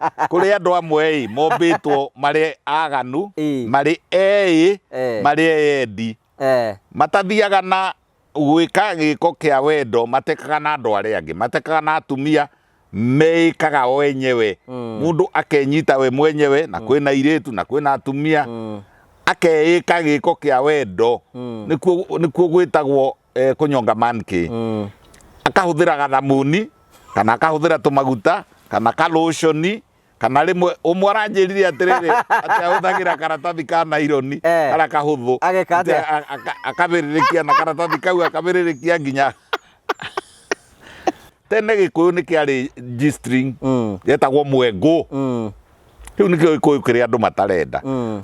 Kũrĩ andũ amwe ĩ mombĩtwo marĩ aganu, marĩ eĩ, marĩ eyendi, matathiaga na gwĩka gĩko kĩa wendo, matekaga na andũ arĩa angĩ, matekaga na atumia, meĩkaga o enyewe. Mũndũ akenyita we mwenyewe, na kwĩna airĩtu na kwĩna atumia, akeĩka gĩko kĩa wendo, nĩkuo nĩkuo gwĩtagwo kũnyonga monkey. Akahũthĩra gathamuni kana akahũthĩra tũmaguta kana kalotioni kana rĩmwe ũmwe aranjĩrire atĩrĩrĩ atĩ ahũthagĩra karatathi ka naironi karĩa kahũthũ. Ageka atĩa? Atĩ akabĩrĩrĩkia na karatathi kau akabĩrĩrĩkia nginya tene Gĩkũyũ nĩ kĩarĩ G-string yetagwo mwengũ. Kĩu nĩkĩo Gĩkũyũ kĩrĩa andũ matarenda.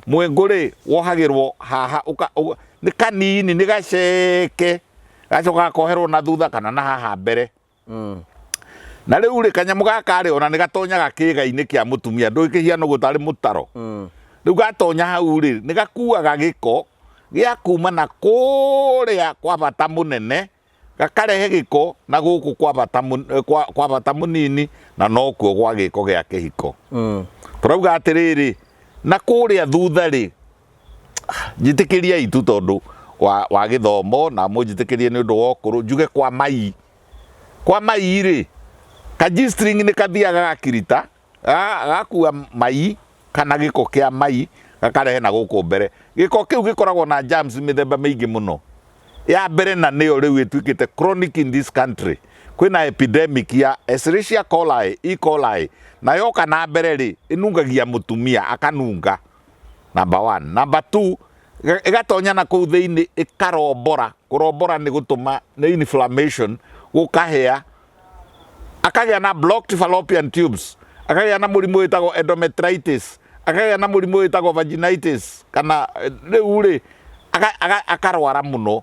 Mwengũ rĩ wohagĩrwo haha nĩ kanini nĩ gaceke gacoka gakoherwo na thutha kana na haha mbere. Na rĩu rĩ kanyamũ gaka rĩ ona nĩ gatonyaga kĩĩga-inĩ kĩa mũtumia ndũĩ kĩhiana ũguo tarĩ mũtaro. Rĩu gatonya hau rĩ nĩ gakuaga gĩko gĩa kuma na kũrĩa kwa bata mũnene gakarehe gĩko na gũkũ kwa bata kwa, kwa bata mũnini na nokuo gwa gĩko gĩa kĩhiko. Tũrauga atĩrĩrĩ na kũrĩa thutha rĩ njĩtĩkĩriai tu tondũ wa gĩthomo na mũnjĩtĩkĩrie nĩ ũndũ wa ũkũrũ njuge kwa mai. Kwa mai rĩ, ka G-string nĩ kathiaga gakirita, gakua mai kana gĩko kĩa mai gakarehe na gũkũ mbere. Gĩko kĩu gĩkoragwo na germs mĩthemba mĩingĩ mũno. Ya mbere na nĩyo rĩu ĩtuĩkĩte chronic in this country, kwĩna epidemic ya Escherichia coli, E. coli, na yoka na mbere rĩ, ĩnungagia mũtumia akanunga. Number one. Number two, ĩgatonya na kũu thĩinĩ ĩkarombora. Kũrombora nĩ gũtũma, nĩ inflammation, gũkahĩa. Akagĩa na blocked fallopian tubes, akagĩa na mũrimũ wĩtagwo endometritis, akagĩa na mũrimũ wĩtagwo vaginitis, kana rĩu rĩ, akarwara mũno.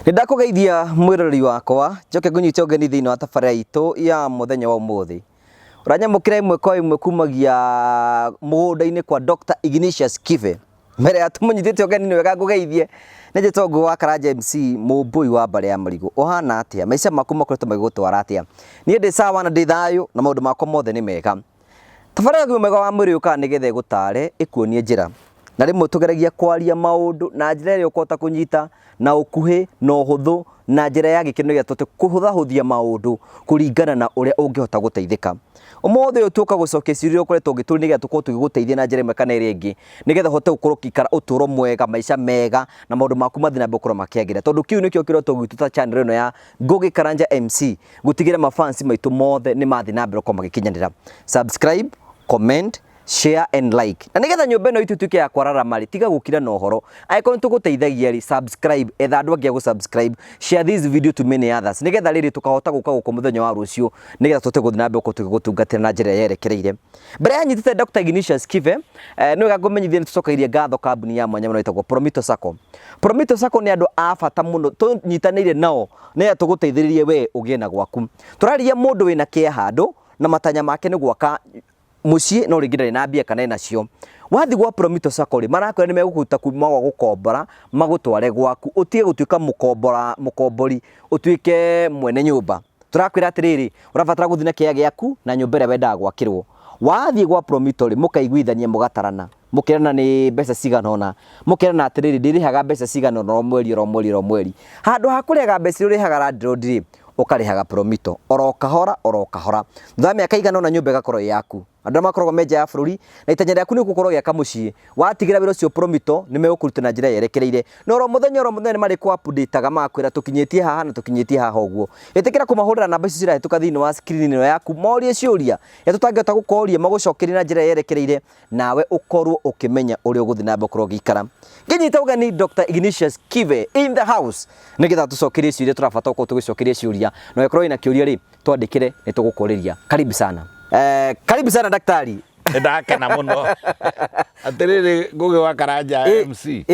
Nĩ ndakũgeithia mwĩroreri wakwa, njoke ngũnyite ũgeni thĩinĩ wa tabarĩra itũ ya mũthenya wa ũmũthĩ. Ũranyamũkĩra ĩmwe kwa ĩmwe kumagia mũgũnda-inĩ kwa Dr. Ignatius Kibe. Mbere ya tũmũnyitĩte ũgeni nĩ wega ngũgeithie. Nĩ njĩtagwo Ngũgĩ wa Karanja MC, mũmbũi wa mbarĩ ya Marigũ. Ũhana atĩa? Maica maku makoretwo magĩgũtwara atĩa? Niĩ ndĩ sawa na ndĩ thayũ na maũndũ makwa mothe nĩ mega. Tabarĩra ya ũgima mwega wa mwĩrĩ yũkaga nĩgetha ĩgũtare, ĩkuonie njĩra. Na rĩmwe tũgeragia kwaria maũndũ na njĩra ĩrĩa ũkũhota kũnyita na ũkuhĩ na ũhũthũ na njĩra ya gĩkeno nĩgetha tũhote kũhũthahũthia maũndũ kũringana na ũrĩa ũngĩhota gũteithĩka. Ũmũthĩ ũyũ tuoka gũcokia ciũria iria ũkoretwo ũgĩtũria nĩgetha tũkorwo tũgĩgũteithia na njĩra ĩmwe kana ĩrĩa ĩngĩ nĩgetha ũhote gũkorwo ũgĩikara ũtũro mwega, maica mega na maũndũ maku mathiĩ na mbere gũkorwo makĩagĩra. Tondũ kĩu nĩkĩo kĩroto gitũ ta channel ĩno ya Ngũgĩ Karanja MC gũtigĩrĩra mafans maitũ mothe nĩ mathiĩ na mbere gũkorwo magĩkinyanĩra. Subscribe, comment, share and like. Na nĩgetha nyũmba ĩno itũ ĩtuĩke ya kwararama rĩ, tiga gũkira na ũhoro. Angĩkorwo nĩ tũgũteithagia rĩ, subscribe, etha andũ angĩ a gũ-subscribe, share this video to many others. Nĩgetha rĩrĩ tũkahota gũka gũkũ mũthenya wa rũciũ, nĩgetha tũhote gũthiĩ na mbere gũkorwo tũgĩgũtungatĩra na njĩra ĩrĩa yerekereire. Mbere ya nyitĩte Dr. Ignatius Kibe, nĩ wega ngũmenyithie nĩ tũcokeirie ngatho kambuni ya mwanya mũno ĩtagwo Promito Sacco. Promito Sacco nĩ andũ a bata mũno tũnyitanĩire nao nĩgetha tũgũteithĩrĩrie we ũgĩe na gwaku. Tũrarĩria mũndũ wĩna kĩa handũ na matanya make nĩ gwaka mũciĩ no rĩngĩ ndarĩ na mbia kana enacio. Wathiĩ gwa Promito Sacco rĩ, marakwĩra nĩ megũkũruta kuma gwa gũkombora magũtware gwaku, ũtige gũtuĩka mũkombora mũkombori ũtuĩke mwene nyũmba. Tũrakwĩra atĩrĩrĩ, ũrabatara gũthiĩ na kĩea gĩaku na nyũmba ĩrĩa wendaga gwakĩrwo. Wathiĩ gwa Promito rĩ, mũkaiguithania mũgatarana, mũkerana nĩ mbeca cigana ũna, mũkerana atĩrĩrĩ, ndĩrĩhaga mbeca cigana ũna o mweri oro mweri oro mweri. Handũ ha kũrĩhaga mbeca iria ũrĩhaga landlord rĩ, ũkarĩhaga Promito oro kahora oro kahora. Thutha wa mĩaka ĩigana ũna nyũmba ĩgakorwo ĩ yaku. Andũ arĩa makoragwo me nja ya bũrũri na itanya rĩaku nĩ gũkorwo ũgĩaka mũciĩ, watigĩra wĩra ũcio Promito nĩ megũkũruta na njĩra yerekereire. Na oro mũthenya oro mũthenya nĩ marĩkũ update-aga magakwĩra tũkinyĩtie haha na tũkinyĩtie haha ũguo. Ĩtĩkĩra kũmahũrĩra namba icio cirahĩtũka thĩinĩ wa screen ĩno yaku morie ciũria iria tũtangĩhota gũkoria magũcokerie na njĩra yerekereire nawe ũkorwo ũkĩmenya ũrĩa ũgũthiĩ na mbere gũkorwo ũgĩikara. Ngĩnyita ũgeni Dr. Ignatius Kibe in the house nĩgetha tũcokerie ciũria tũrabatara gũkorwo tũgĩcokeria ciũria na ũngĩkorwo wĩna kĩũria rĩ twandĩkĩre nĩ tũgũkũrĩria. Karibu sana. Karibu sana daktari. Nĩ ndakena mũno. Atĩrĩrĩ Ngũgĩ wa Karanja MC.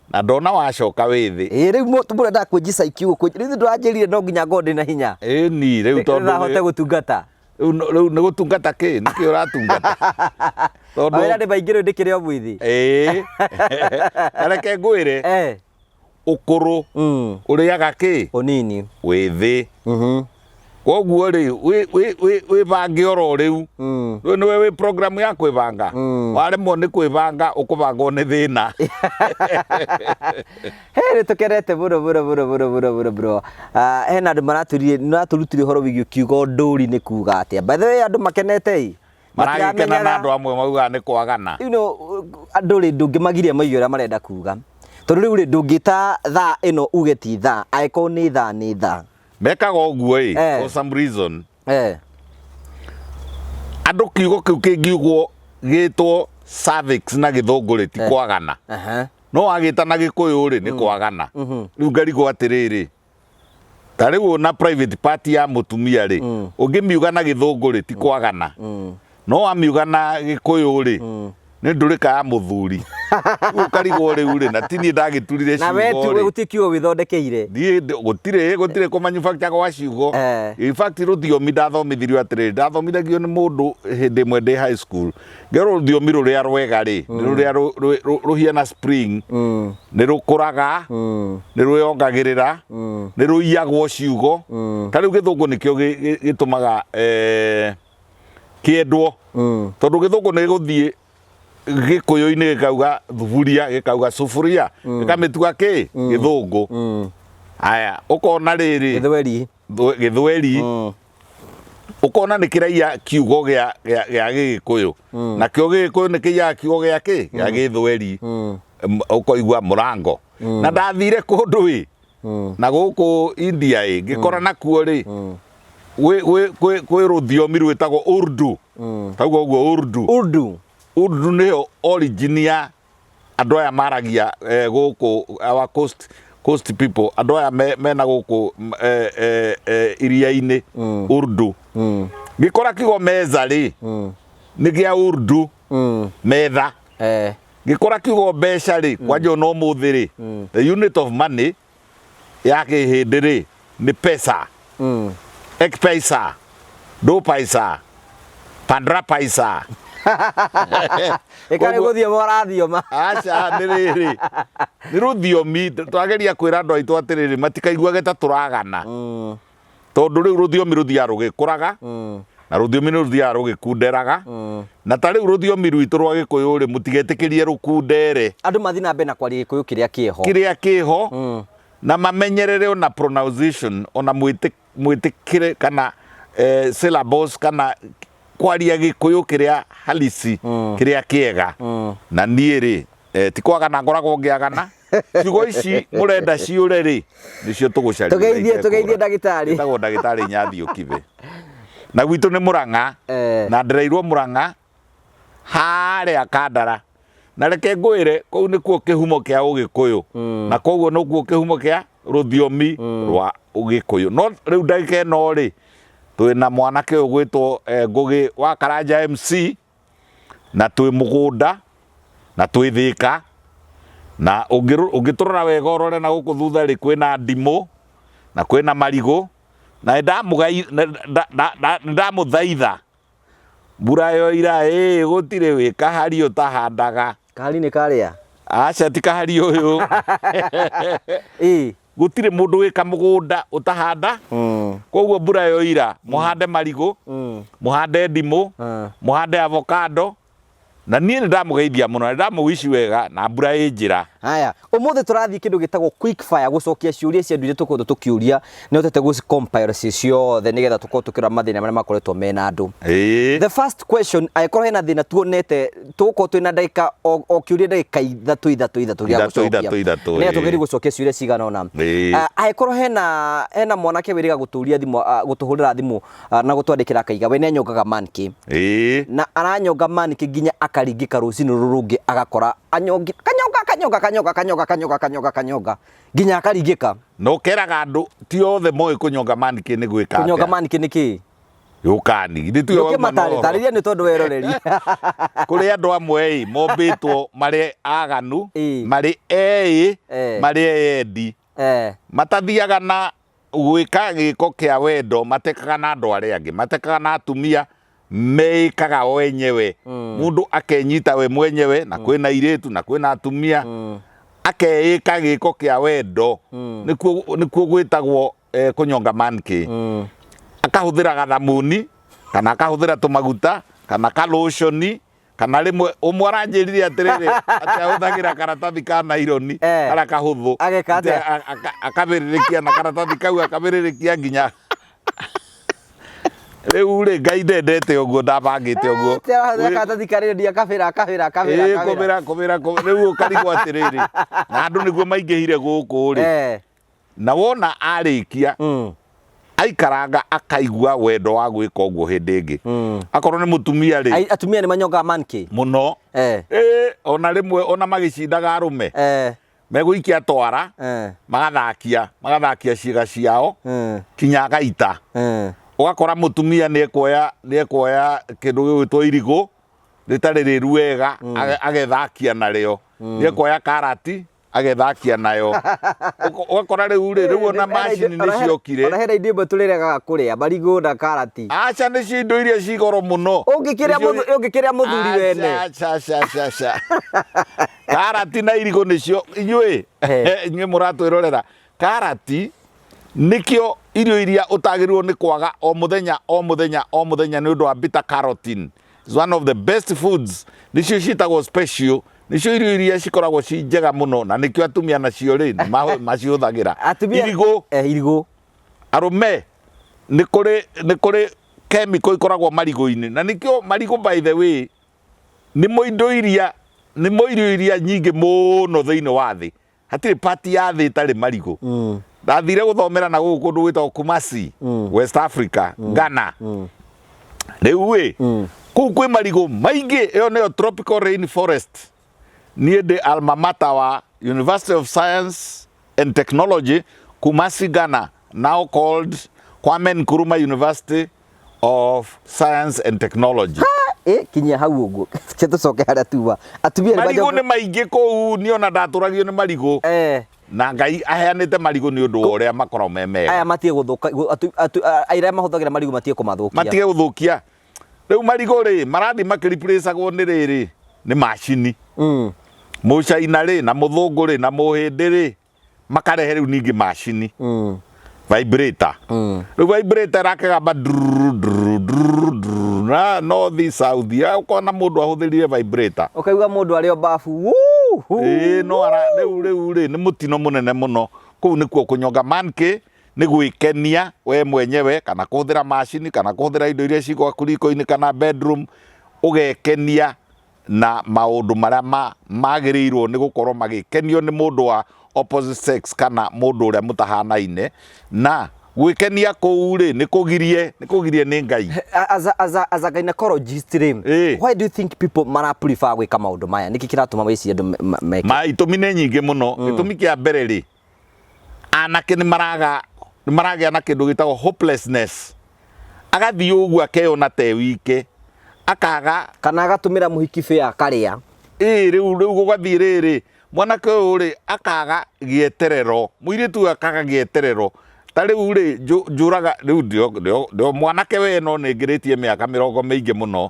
Na ndona wacoka wĩ thĩ. Ĩ rĩu mũrendaga kwĩnjica ikiugo rĩu ndũranjĩrire no nginya ngorwo ndĩna hinya. Ĩni rĩu tondũ hote gũtungata. Rĩu nĩ gũtungata kĩ? Nĩkĩ ũratungata? Tondũ mawĩra nĩ maingĩ rĩu ndĩkĩrĩ o mwĩthĩ. Ĩĩ. Na reke ngwĩre. Ũkũrũ ũrĩaga kĩ? Ũnini. Wĩthĩ. Koguo rĩ, wĩbange oro rĩu. Rĩu nĩwe wĩ program ya kwĩbanga. Waremwo nĩ kwĩbanga, ũkũbangwo nĩ thĩna. He nĩ tũkenete mũno mũno mũno mũno mũno mũno mũno. Ah, hena andũ maratũririe maratũrutire ũhoro wĩgiĩ kiugo ndũri nĩ kuga atĩa. By the way, andũ makenete ĩ. Maragĩkena na andũ amwe maugaga nĩ kwagana. You know, andũ rĩ ndũngĩmagiria moige ũrĩa marenda kuga. Tondũ rĩu rĩ ndũngĩta thaa ĩno uge ti thaa, angĩkorwo nĩ thaa nĩ thaa. Mekaga ũguo ĩ, for some reason. Andũ kiugo kĩu kĩngiugwo gĩtwo cervix na gĩthũngũ rĩ, ti kwagana. No wagĩta na gĩkũyũ rĩ, nĩ kwagana. Rĩu ngarigwo atĩrĩrĩ, ta rĩu na private part ya mũtumia rĩ, ũngĩmiuga na gĩthũngũ rĩ, ti kwagana. No wamiuga na gĩkũyũ rĩ, nĩ ndũrĩka ya mũthuri. Rĩu ũkarigwo rĩu rĩ, na ti niĩ ndagĩturire Na we ciugo ti rĩ. gũtirĩ kiugo wĩthondekeire. Niĩ gũtirĩ kũ manufacture gwa ciugo. In fact rũthiomi ndathomithirio atĩrĩrĩ, ndathomithagio nĩ mũndũ hĩndĩ ĩmwe ndĩ high school. Ngerwo rũthiomi rũrĩa rwega rĩ, nĩ rũrĩa rũhiana spring, nĩ rũkũraga, nĩ rwĩongagĩrĩra, nĩ rũiyagwo ciugo. Ta rĩu gĩthũngũ nĩkĩo gĩtũmaga kĩendwo, tondũ gĩthũngũ nĩ gĩgũthiĩ gĩkũyũ-inĩ gĩkauga thuburia, gĩkauga suburia, gĩkamĩtua kĩ? Gĩthũngũ. Aya, ũkona rĩrĩ, Gĩthweri. Gĩthweri. Ũkona nĩ kĩraiya kiugo gĩa gĩgĩkũyũ, nakĩo gĩgĩkũyũ nĩ kĩiyaga kiugo gĩa kĩ? Gĩa gĩthweri. Ũkoigua mũrango. Na ndathire kũndũ ĩ, na gũkũ India ĩ, ngĩkora nakuo rĩ, kwĩ rũthiomi rwĩtagwo Urdu. Tauga ũguo Urdu. Urdu. Urdu nĩyo origin ya andũ aya maragia gũkũ our coast people, andũ aya mena gũkũ iria-inĩ, Urdu. Ngĩkora kiugo meza rĩ, nĩ gĩa Urdu, metha. Ngĩkora kiugo mbeca rĩ, kwanja ona ũmũthĩ rĩ, the unit of money ya kĩhĩndĩ rĩ, nĩ pesa. Ek paisa, do paisa, pandra paisa. Ĩkarĩ gũthioma ũrathioma. Aca, nĩ rĩrĩ, nĩ rũthiomi twageria kwĩra andũ aitũ atĩrĩrĩ, matikaiguage ta tũragana. Tondũ rĩu rũthiomi rũthiaga rũgĩkũraga, na rũthiomi nĩ rũthiaga rũgĩkunderaga. Na ta rĩu rũthiomi rwitũ rwa Gĩkũyũ rĩ, mũtigetĩkĩrie rũkundere. Andũ mathiĩ na mbere na kwaria Gĩkũyũ kĩrĩa kĩho. Kĩrĩa kĩho, na mamenyerere ona pronunciation, ona mwĩtĩkĩre kana syllables, kana kwaria Gĩkũyũ kĩrĩa halisi, kĩrĩa kĩega. Na niĩ rĩ, ti kwagana ngoragwo ngĩagana. Ciugo ici mũrenda ciũre rĩ, nĩcio tũgũcaria. Tũgeithie, tũgeithie ndagĩtarĩ. Ĩtagwo ndagĩtarĩ Nyathi Ũkibe. Na gwitũ nĩ Mũrang'a. Na ndereirwo Mũrang'a harĩa Kandara. Na reke ngwĩre, kũu nĩkuo kĩhumo kĩa Ũgĩkũyũ. Na koguo nĩkuo kĩhumo kĩa rũthiomi rwa Ũgĩkũyũ. No rĩu ndagĩka ĩno rĩ, twĩna mwanake ũyũ ũgwĩtwo Ngũgĩ wa Karanja MC, na twĩ mũgũnda, na twĩ Thĩka, na ũngĩtũrora wega ũrore na gũkũ thutha rĩ, kwĩna ndimũ, na kwĩna marigũ, na nĩndamũthaitha mbura yoira ĩ, gũtirĩ wĩ kahari ũtahandaga. Kahari nĩ karĩa? Aca, ti kahari ũyũ. Gũtirĩ mũndũ wĩ kamũgũnda ũtahanda. Koguo mbura yoira, mũhande marigũ, mũhande ndimũ, mũhande avocado. Na niĩ nĩ ndamũgeithia mũno, na nĩ ndamũwici wega, na mbura ĩ njĩra. Haya, ũmũthĩ tũrathiĩ kĩndũ gĩtagwo quick fire, gũcokia ciũria cia andũ iria tũkoretwo tũkĩũria. Nĩ hotete gũci compile ciĩ ciothe nĩgetha tũkorwo tũkĩrora mathĩna marĩa makoretwo mena andũ. The first question, angĩkorwo hena thĩna tuonete, tũgũkorwo twĩna ndagĩka o kĩũria ndagĩka ithatũ ithatũ ithatũ gĩa Ithatũ, gũcokia. ithatũ, ithatũ, Nĩgetha ĩĩ. tũgerie gũcokia ciũria cigana ũna. Angĩkorwo hena mwanake wĩrĩga gũtũria thimũ, gũtũhũrĩra thimũ, na gũtwandĩkĩra akaiga we nĩanyongaga manki. Na aranyonga manki nginya akaringĩka rũcinĩ rũrũ rũngĩ agakora anyongi kanyonga kanyonga kanyonga kanyonga kanyonga kanyonga kanyonga nginya akaringĩka. Na ũkeraga andũ ti othe moĩ kũnyonga manki nĩ gwĩka Kũnyonga atĩa. manki nĩ kĩ? Yũkani. Githĩ tiwe wauma na Ndũkĩmatarĩ, ũhoro? tarĩria nĩ tondũ weroreri. Kũrĩ andũ amwe ĩ, mombĩtwo marĩ aganu, marĩ eĩ, marĩ eyendi. Matathiaga na gwĩka gĩko kĩa wendo, matekaga na andũ arĩa angĩ, matekaga na atumia, meĩkaga o enyewe. Mũndũ akenyita we mwenyewe, na kwĩna airĩtu, na kwĩna atumia. Akeĩka gĩko kĩa wendo, nĩkuo gwĩtagwo kũnyonga monkey. Akahũthĩra gathamuni kana akahũthĩra tũmaguta kana kalotioni, kana rĩmwe ũmwe aranjĩrire atĩrĩrĩ, atĩ ahũthagĩra karatathi ka naironi karĩa kahũthũ. Ageka atĩa? Atĩ akabĩrĩrĩkia na karatathi kau, akabĩrĩrĩkia nginya rĩu rĩ, Ngai ndendete ũguo, ndabangĩte ũguo. Arahũthĩra karatathi karĩ ndia, akabĩra, akabĩra, akabĩra. Ĩĩ, Akabĩra. Kũbĩra, kũbĩra, rĩu ũkarigwo atĩrĩrĩ, na andũ nĩguo maingĩhire gũkũ rĩ. Na wona arĩkia, aikaranga akaigua wendo wa gwĩka ũguo hĩndĩ ĩngĩ, akorwo nĩ mũtumia rĩ. Atumia nĩ manyongaga monkey? Mũno. Ĩĩ, ona rĩmwe ona magĩcindaga arũme, megũikia twara, magathakia ciĩga ciao kinya agaita. Ũgakora mũtumia nĩ ekuoya kĩndũ gĩgwĩtwo irigũ rĩtarĩ rĩru wega, agethakia narĩo, nĩ ekuoya karati agethakia nayo. Ũgakora rĩu rĩ, rĩu ona macini nĩ ciokire. Ona hena indo imwe tũrĩregaga kũrĩa, marigũ na karati. Aca, nĩcio indo iria ci goro mũno. Ũngĩkĩrĩa ũngĩkĩrĩa mũthuri wene. Aca, aca, aca, aca. Karati na irigũ nĩcio inyuĩ, inyuĩ mũratwĩrorera, karati nĩkĩo irio iria ũtagĩrĩirwo nĩ kwaga o mũthenya, o mũthenya, o mũthenya, nĩ ũndũ wa beta carotene. Is one of the best foods. Nĩcio ciĩtagwo special, nĩcio irio iria cikoragwo ci njega mũno, na nĩkĩo atumia nacio rĩ macihũthagĩra. Atumia. Irigũ. Irigũ. Arũme, nĩ kũrĩ chemical ikoragwo marigũ-inĩ, na nĩkĩo marigũ, by the way, nĩmo indo iria, nĩmo irio iria nyingĩ mũno thĩinĩ wa thĩ. Hatirĩ part ya thĩ ĩtarĩ marigũ. Ndathire gũthomera na gũkũ kũndũ gwĩtagwo Kumasi, West Africa, Ghana. Rĩu ĩ, kũu kwĩ marigũ maingĩ. Ĩyo nĩyo tropical rain forest. Niĩ ndĩ alma mater wa University of Science and Technology, Kumasi, Ghana, now called Kwame Nkrumah University of Science and Technology. Kinyia hau ũguo, che tũcoke harĩa tuma. Atumia nĩ Marigũ nĩ maingĩ kũu. Niĩ ona ndatũragio nĩ marigũ. Na Ngai aheanĩte marigũ nĩ ũndũ wa ũrĩa makoragwo me mega. Aya matige gũthũka, arĩa mahũthagĩra marigũ matige kũmathũkia. Matige gũthũkia. Rĩu marigũ rĩ, marathiĩ makĩreplaceagwo nĩ rĩrĩ, nĩ macini. Mũcaina rĩ, na mũthũngũ rĩ, na mũhĩndĩ rĩ, makarehe rĩu ningĩ macini, vibrator. Rĩu vibrator ĩrakĩgamba ndururu, ndururu, ndururu, ndururu, na north, south. Ya, ũkona mũndũ ahũthĩrire vibrator. Ũkaigua mũndũ arĩ o bafu. Wuu, huu. Ĩĩ, no ara rĩu rĩ, nĩ mũtino mũnene mũno. Kũu nĩkuo kũnyonga monkey, nĩ gwĩkenia we mwenyewe, kana kũhũthĩra macini, kana kũhũthĩra indo iria ci gwaku riko-inĩ kana bedroom, ũgekenia na maũndũ marĩa magĩrĩirwo nĩ gũkorwo magĩkenio nĩ mũndũ wa opposite sex kana mũndũ ũrĩa mũtahanaine. Na gwĩkenia kũu rĩ, nĩ kũgirie nĩ Ngai. As a gynecologist rĩ, why do you think people mara prefer gwĩka maũndũ maya? Nĩkĩ kĩratũma wĩcirie andũ meke? Ma itũmi nĩ nyingĩ mũno. Gĩtũmi kĩa mbere rĩ, anake nĩ maragĩa na kĩndũ gĩtagwo hopelessness. Agathiĩ ũguo akeyona te wike, akaga. Kana agatũmĩra mũhiki bĩa akarĩa. Ĩĩ, rĩu gũgathiĩ rĩrĩ, mwanake ũyũ rĩ, akaga gĩeterero, mũirĩtu ũyũ akaga gĩeterero. Ta rĩu rĩ, njũraga rĩu ndio mwanake we, no nĩ ngĩrĩtie mĩaka 40 mĩingĩ mũno,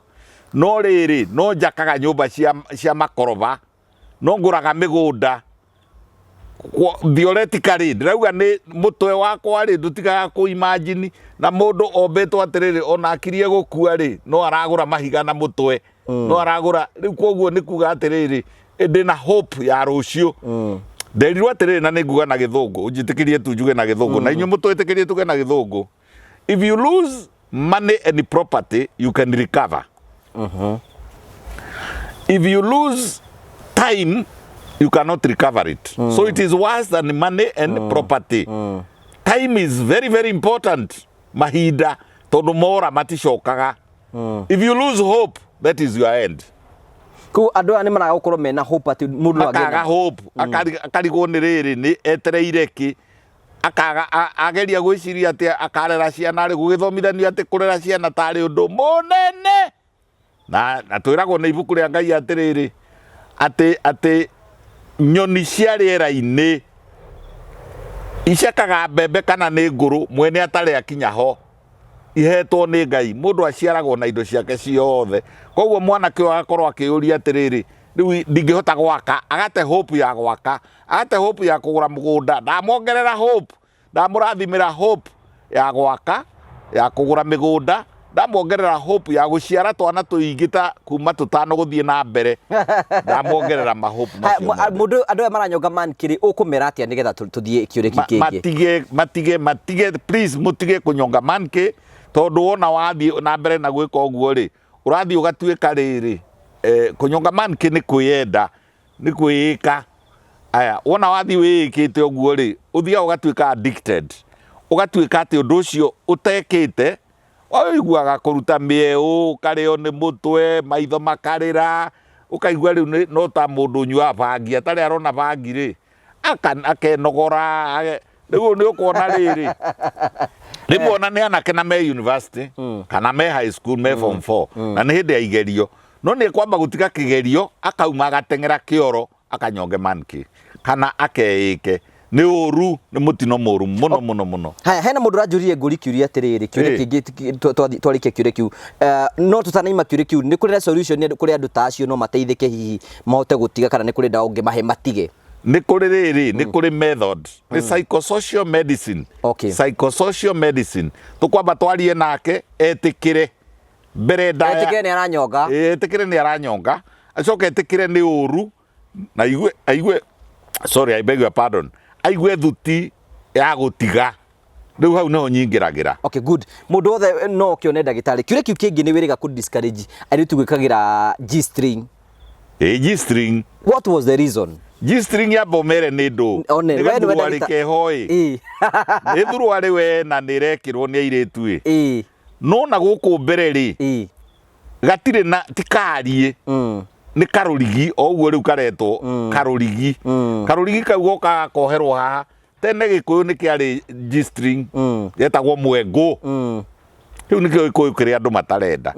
no rĩrĩ, no njakaga nyũmba cia makoroba, no ngũraga mĩgũnda. Theoretically ndĩrauga nĩ mũtwe wakwa rĩ, ndũtigaga kũ imagine, na mũndũ ombĩtwo atĩrĩrĩ, ona akirie gũkua rĩ, no aragũra mahiga na mũtwe, no aragũra rĩu. Koguo nĩ kuga atĩrĩrĩ, ndĩna hope ya rũciũ. Nderirwo atĩrĩrĩ, na nĩ nguga na Gĩthũngũ, ũnjĩtĩkĩrie tu njuge na Gĩthũngũ, na inyuĩ mũtwĩtĩkĩrie tuge na Gĩthũngũ: If you lose money and property, you can recover. If you lose time, you cannot recover it. So it is worse than money and property. Time is very, very important. Mahinda, tondũ mora maticokaga. If you lose hope, that is your end. Koguo andũ aya nĩ maraga gũkorwo mena hope atĩ mũndũ no agĩe Makaga hope, akarigwo nĩ rĩrĩ, nĩ etereire kĩ, akaga ageria gwĩciria atĩ akarera ciana rĩ, gũgĩthomithanio atĩ kũrera ciana tarĩ ũndũ mũnene, na twĩragwo nĩ ibuku rĩa Ngai atĩrĩrĩ, atĩ nyoni cia rĩera-inĩ icekaga mbembe kana nĩ ngũrũ, mwene atarĩ akinya ho, ihetwo nĩ Ngai. Mũndũ aciaragwo na indo ciake ciothe. Koguo mwanake ũyũ agakorwo akĩyũria atĩrĩrĩ, Rĩu ndingĩhota gwaka, agate hope ya gwaka, agate hope ya kũgũra mũgũnda. Ndamuongerera hope, ndamũrathimĩra hope ya gwaka, ya kũgũra mĩgũnda, ndamuongerera hope ya gũciara twana tũingĩ ta kuma tũtano gũthiĩ na mbere, ndamuongerera mahope macio mothe. Mũndũ andũ aya maranyonga mankĩ rĩ, ũkũmera atĩa nĩgetha tũthiĩ kĩũria kĩu kĩngĩ? Matige, matige, matige, please, mũtige kũnyonga mankĩ, tondũ wona wathiĩ na mbere na gwĩka ũguo rĩ, ũrathiĩ ũgatuĩka rĩrĩ, kũnyonga mankĩ nĩ kwĩyenda, nĩ kwĩĩka. Aya, wona wathiĩ wĩĩkĩte ũguo rĩ, ũthiaga ũgatuĩka addicted, ũgatuĩka atĩ ũndũ ũcio ũtekĩte, ũiguaga kũruta mĩeũ, ũkarĩo nĩ mũtwe, maitho makarĩra, ũkaigua rĩu no ta mũndũ ũnyuaga bangi, atarĩ arona bangi rĩ, akenogora, rĩu nĩ ũkuona rĩrĩ, rĩmwe ona nĩ anake na me university, kana me high school, me form 4, na nĩ hĩndĩ ya igerio, no nĩ ekwamba gũtiga kĩgerio, akauma agateng'era kĩoro, akanyonge monkey, kana akeĩke. Nĩ ũru, nĩ mũtino mũru mũno mũno mũno. Haya, hena mũndũ ũranjũririe ngũri kĩũria atĩrĩrĩ, kĩũria kĩngĩ twarĩkia kĩũria kĩu. No tũtanaima kĩũria kĩu, nĩ kũrĩ na solution kũrĩ andũ ta acio no mateithĩke hihi mahote gũtiga, kana nĩ kũrĩ ndawa ũngĩmahe matige? Nĩ kũrĩ rĩrĩ, nĩ kũrĩ method, nĩ psychosocial medicine. Psychosocial medicine. Tũkwamba twarie nake, etĩkĩre mbere ndaya. Etĩkĩre nĩ aranyonga. Etĩkĩre nĩ aranyonga, acoke etĩkĩre nĩ ũru, na aigue, aigue, sorry, I beg your pardon, aigue thuti ya gũtiga. Rĩu hau nĩho nyingĩragĩra. Okay, good. Mũndũ wothe no ũkĩone ndagĩtarĩ. Kĩũria kĩu kĩngĩ nĩ wĩrĩga kũ discourage airĩtu gwĩkagĩra G-string. G-string. What was the reason? G-string ya bomere nĩ ndũ. One, Nĩ we nĩwe gathuruarĩ ndagĩta- keho ĩ. Nĩ thuruarĩ we na nĩ ĩrekĩrwo nĩ airĩtu ĩ. No na gũkũ mbere rĩ, gatirĩ na, ti kariĩ. Nĩ karũrigi, o ũguo rĩu karetwo karũrigi. Karũrigi kau gokaga gakoherwo haha. Tene Gĩkũyũ nĩ kĩarĩ G-string, yetagwo mwengũ. Rĩu nĩkĩo Gĩkũyũ kĩrĩa andũ matarenda.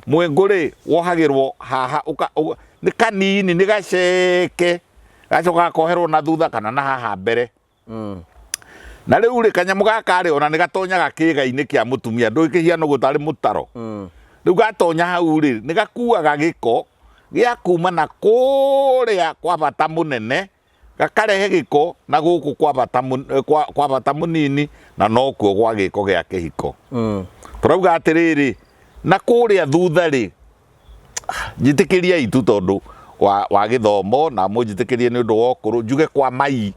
Mwengũ rĩ, wohagĩrwo haha, nĩ kanini, nĩ gaceke, gacoka gakoherwo na thutha kana na haha mbere. Na rĩu rĩ, kanyamũ gaka rĩ, ona nĩ gatonyaga kĩĩga-inĩ kĩa mũtumia, ndũĩ kĩhiano ũguo tarĩ mũtaro. Rĩu gatonya hau rĩ, nĩ gakuaga gĩko gĩa kuma na kũrĩa kwa bata mũnene, gakarehe gĩko na gũkũ kwa bata kwa bata mũnini, na nokuo gwa gĩko gĩa kĩhiko. Tũrauga atĩrĩrĩ, na kũrĩa thutha rĩ, njĩtĩkĩriei tu tondũ wa gĩthomo, na mũnjĩtĩkĩrie nĩ ũndũ wa ũkũrũ, njuge kwa mai.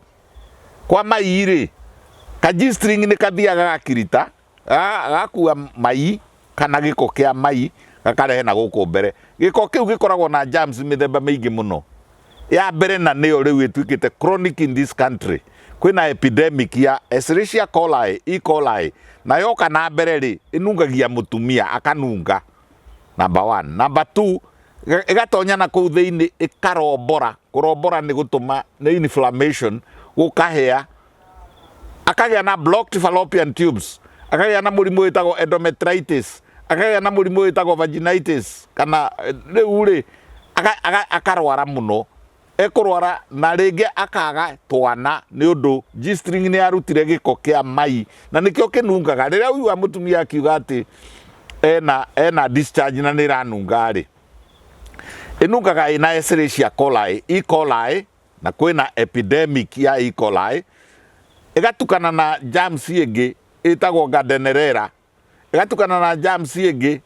Kwa mai rĩ, ka G-string nĩ kathiaga gakirita, gakua mai kana gĩko kĩa mai gakarehe na gũkũ mbere. Gĩko kĩu gĩkoragwo na germs mĩthemba mĩingĩ mũno. Ya mbere na nĩyo rĩu ĩtuĩkĩte chronic in this country, kwĩna epidemic ya Escherichia coli, E. coli, na yoka na mbere rĩ, ĩnungagia mũtumia akanunga, number one. Number two, ĩgatonya na kũu thĩinĩ ĩkarombora. Kũrombora nĩ gũtũma, nĩ inflammation, gũkahĩa, akagĩa na blocked fallopian tubes, akagĩa na mũrimũ wĩtagwo endometritis, akagĩa na mũrimũ wĩtagwo vaginitis, kana rĩu rĩ, akarwara mũno, ekũrwara na rĩngĩ akaga twana nĩ ũndũ G-string nĩ yarutire gĩko kĩa mai, na nĩkĩo kĩnungaga. Rĩrĩa ũiguaga mũtumia akiuga atĩ ena discharge na nĩ ĩranunga rĩ, ĩnungaga ĩna Escherichia coli, E. coli, na kwĩna epidemic ya E. coli, ĩgatukana na germs ĩngĩ ĩtagwo Gardnerella, ĩgatukana na germs ĩngĩ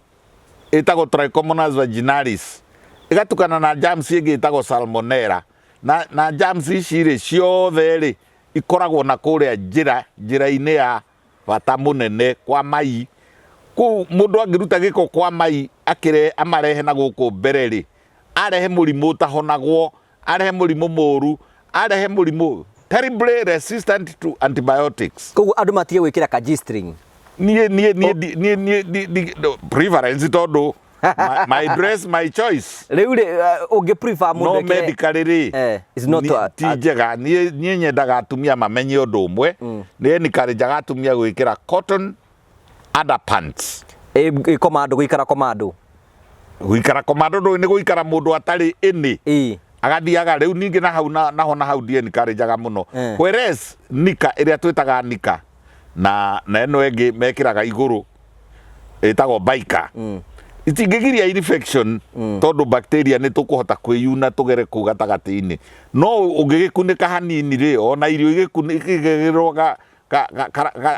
ĩtagwo Trichomonas vaginalis, ĩgatukana na germs ĩngĩ ĩtagwo Salmonella, na germs ici rĩ ciothe rĩ ikoragwo na kũrĩa njĩra-inĩ ya bata mũnene kwa mai. Kũu mũndũ angĩruta gĩko kwa mai amarehe na gũkũ mbere rĩ, arehe mũrimũ ũtahonagwo, arehe mũrimũ mũru, arehe mũrimũ terribly resistant to antibiotics. Koguo andũ matige gwĩkĩra ka G-string. Niĩ, niĩ, niĩ, niĩ, niĩ, niĩ, niĩ, no, preference tondũ my dress, my choice. Rĩu rĩ, ũngĩ prefer mũndũ No ekĩre medically rĩ, It's not ti njega. Niĩ nyendaga atumia mamenye ũndũ ũmwe. Nĩ encourage atumia gwĩkĩra cotton underpants. Ĩ commando, gũikara commando. Gũikara commando ndũĩ nĩ gũikara mũndũ atarĩ ĩnĩ. Agathiaga rĩu ningĩ na hau na, naho na hau ndi encourage-aga mũno. Whereas nika ĩrĩa twĩtaga nika na ĩno ĩngĩ mekĩraga igũrũ ĩtagwo biker. Itingĩgiria infection tondũ bacteria nĩ tũkũhota kwĩyuna tũgere kũu gatagatĩ-inĩ, no ũngĩgĩkunĩka hanini rĩ, ona irio igĩkunĩkĩrwo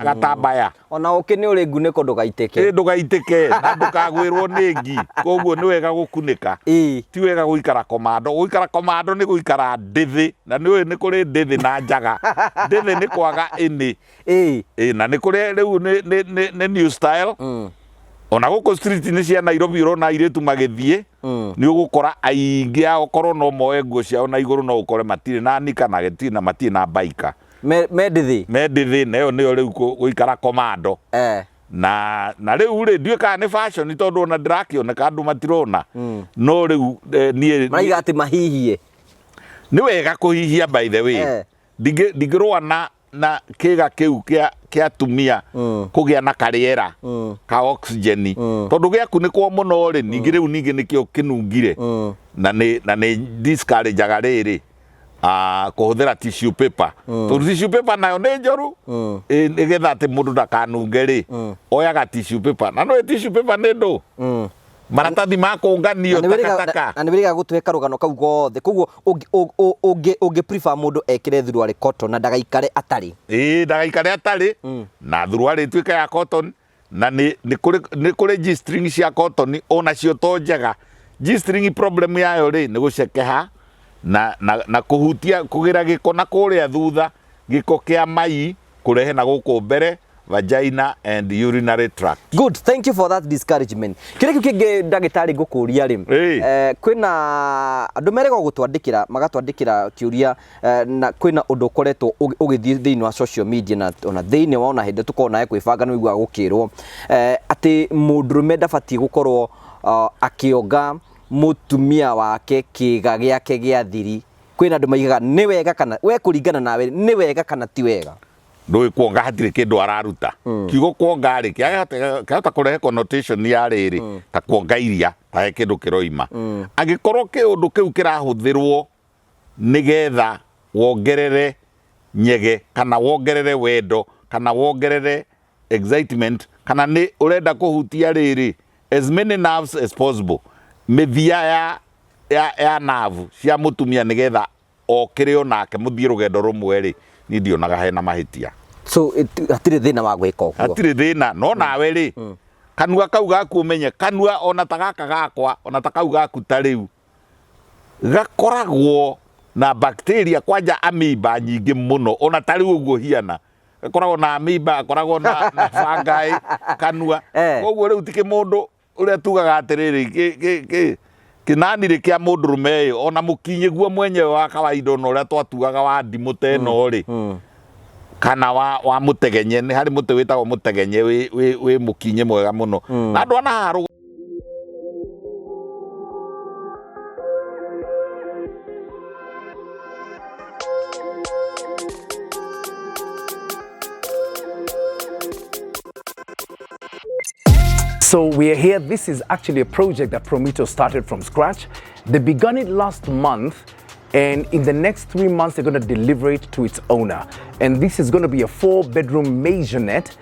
gatambaya. Ona ũkĩ nĩ ũrĩ ngunĩko ndũgaitĩke. Ĩ ndũgaitĩke na ndũkagwĩrwo nĩ ngi, koguo nĩ wega gũkunĩka. Ti wega gũikara komando, gũikara komando nĩ gũikara ndĩthĩ, na nĩ ũĩ nĩ kũrĩ ndĩthĩ na njaga. Ndĩthĩ nĩ kwaga ĩnĩ. Ĩ na nĩ kũrĩ rĩu nĩ new style. Ona gũkũ street-inĩ cia Nairobi ũrona airĩtu magĩthiĩ, nĩ ũgũkora aingĩ ao korwo no moe nguo ciao na igũrũ no ũkore matirĩ na nika na gĩtirĩ na matirĩ na baika. Me ndĩthĩ. Me ndĩthĩ, na ĩyo nĩyo rĩu gũikara komando. Na rĩu rĩ, ndiũĩ kana nĩ fashion tondũ ona ndĩrakĩoneka andũ matirona. No rĩu niĩ Maraiga atĩ mahihie. Nĩ wega kũhihia by the way. Ndingĩrũa na kĩga kĩu kĩa atumia kũgĩa na karĩera ka oxygen, tondũ gĩakunĩkwo mũno rĩ, ningĩ rĩu ningĩ nĩkĩo kĩnungire. Na nĩ discourageaga rĩrĩ kũhũthĩra tissue paper, tondũ tissue paper nayo nĩ njoru, nĩgetha atĩ mũndũ ndakanunge rĩ, oyaga tissue paper, na nĩũĩ tissue paper nĩ ndũ maratathi ma kũnganio takataka. Na nĩ wĩrĩga gũtũhe karũgano kau gothe, koguo ũngĩ prefer mũndũ ekĩre thuruarĩ cotton na ndagaikare atarĩ. Ĩĩ, ndagaikare atarĩ, na thuruarĩ ĩtuĩke ya cotton, na nĩ kũrĩ G-string cia cotton onacio to njega. G-string problem yayo rĩ nĩ gũcekeha na kũhutia kũgĩra gĩko na kũrĩa thutha, gĩko kĩa mai kũrehe na gũkũ mbere, vagina and urinary tract. Good, thank you for that discouragement. Kĩrĩa kĩu kĩngĩ ndagĩtarĩ ngũkũria rĩ, kwĩna andũ merĩgwo gũtwandĩkĩra, magatwandĩkĩra kĩũria, na kwĩna ũndũ ũkoretwo ũgĩthiĩ thĩinĩ wa social media na ona thĩinĩ wa ona hĩndĩ tũkorwo nawe kwĩbanga nĩ ũiguaga gũkĩrwo atĩ mũndũrũme ndabatiĩ gũkorwo akĩonga mũtumia wake kĩga gĩake gĩa thiri. Kwĩna andũ maigaga nĩ wega kana we kũringana nawe nĩ wega kana ti wega? Ndũĩ kuonga hatirĩ kĩndũ araruta. Kiugo kuonga rĩ kĩahota kũrehe connotation ya rĩrĩ ta kuonga iria ta he kĩndũ kĩroima. Angĩkorwo kĩũndũ kĩu kĩrahũthĩrwo nĩgetha wongerere nyege kana wongerere wendo kana wongerere excitement kana nĩ ũrenda kũhutia rĩrĩ as many nerves as possible, mĩthia ya nerve cia mũtumia nĩgetha okĩre onake mũthiĩ rũgendo rũmwe rĩ, niĩ ndionaga hena mahĩtia. So hatirĩ thĩna wa gwĩka ũguo. Hatirĩ thĩna, no nawe rĩ, kanua kau gaku ũmenye, kanua ona ta gaka gakwa, ona ta kau gaku ta rĩu, gakoragwo na bacteria kwanja amoeba nyingĩ mũno, ona ta rĩu ũguo hiana. Gakoragwo na amoeba, gakoragwo na fungi kanua. Koguo rĩu ti kĩmũndũ ũrĩa tugaga atĩrĩrĩ, kĩnani rĩ kĩa mũndũrũme ĩ, ona mũkinyĩguo mwenyewe wa kawaida ona ũrĩa twatuaga wa ndimũ ta ĩno rĩ, kana wa mũtegenye, nĩ harĩ mũtĩ wĩtagwo mũtegenye wĩ mũkinyĩ mwega mũno. Na andũ ana haha So we are here. This is actually a project that Promito started from scratch. They began it last month, and in the next 3 months, they're going to deliver it to its owner. And this is going to be a 4-bedroom maisonette.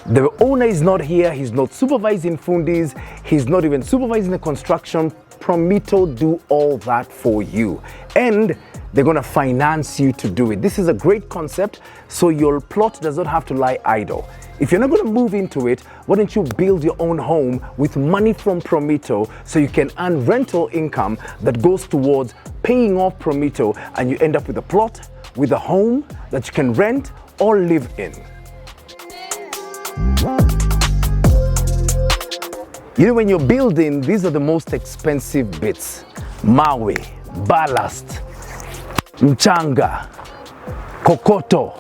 The owner is not here. He's not supervising fundis. He's not even supervising the construction. Promito do all that for you. And they're going to finance you to do it. This is a great concept, so your plot does not have to lie idle. If you're not going to move into it, why don't you build your own home with money from Promito so you can earn rental income that goes towards paying off Promito, and you end up with a plot, with a home that you can rent or live in. You know, when you're building, these are the most expensive bits. Mawe, ballast, mchanga, kokoto.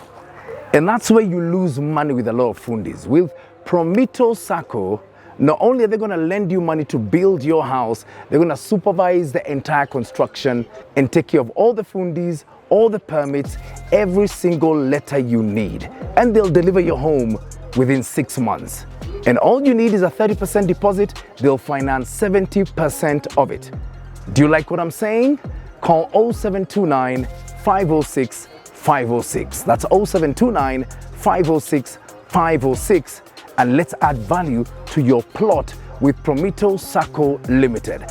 And that's where you lose money with a lot of fundis. With Promito Sacco, not only are they going to lend you money to build your house, they're going to supervise the entire construction and take care of all the fundis, all the permits, every single letter you need. And they'll deliver your home within 6 months. And all you need is a 30% deposit. They'll finance 70% of it. Do you like what I'm saying? Call 0729 506 506. That's 0729 506 506. And let's add value to your plot with Promito Sacco Limited.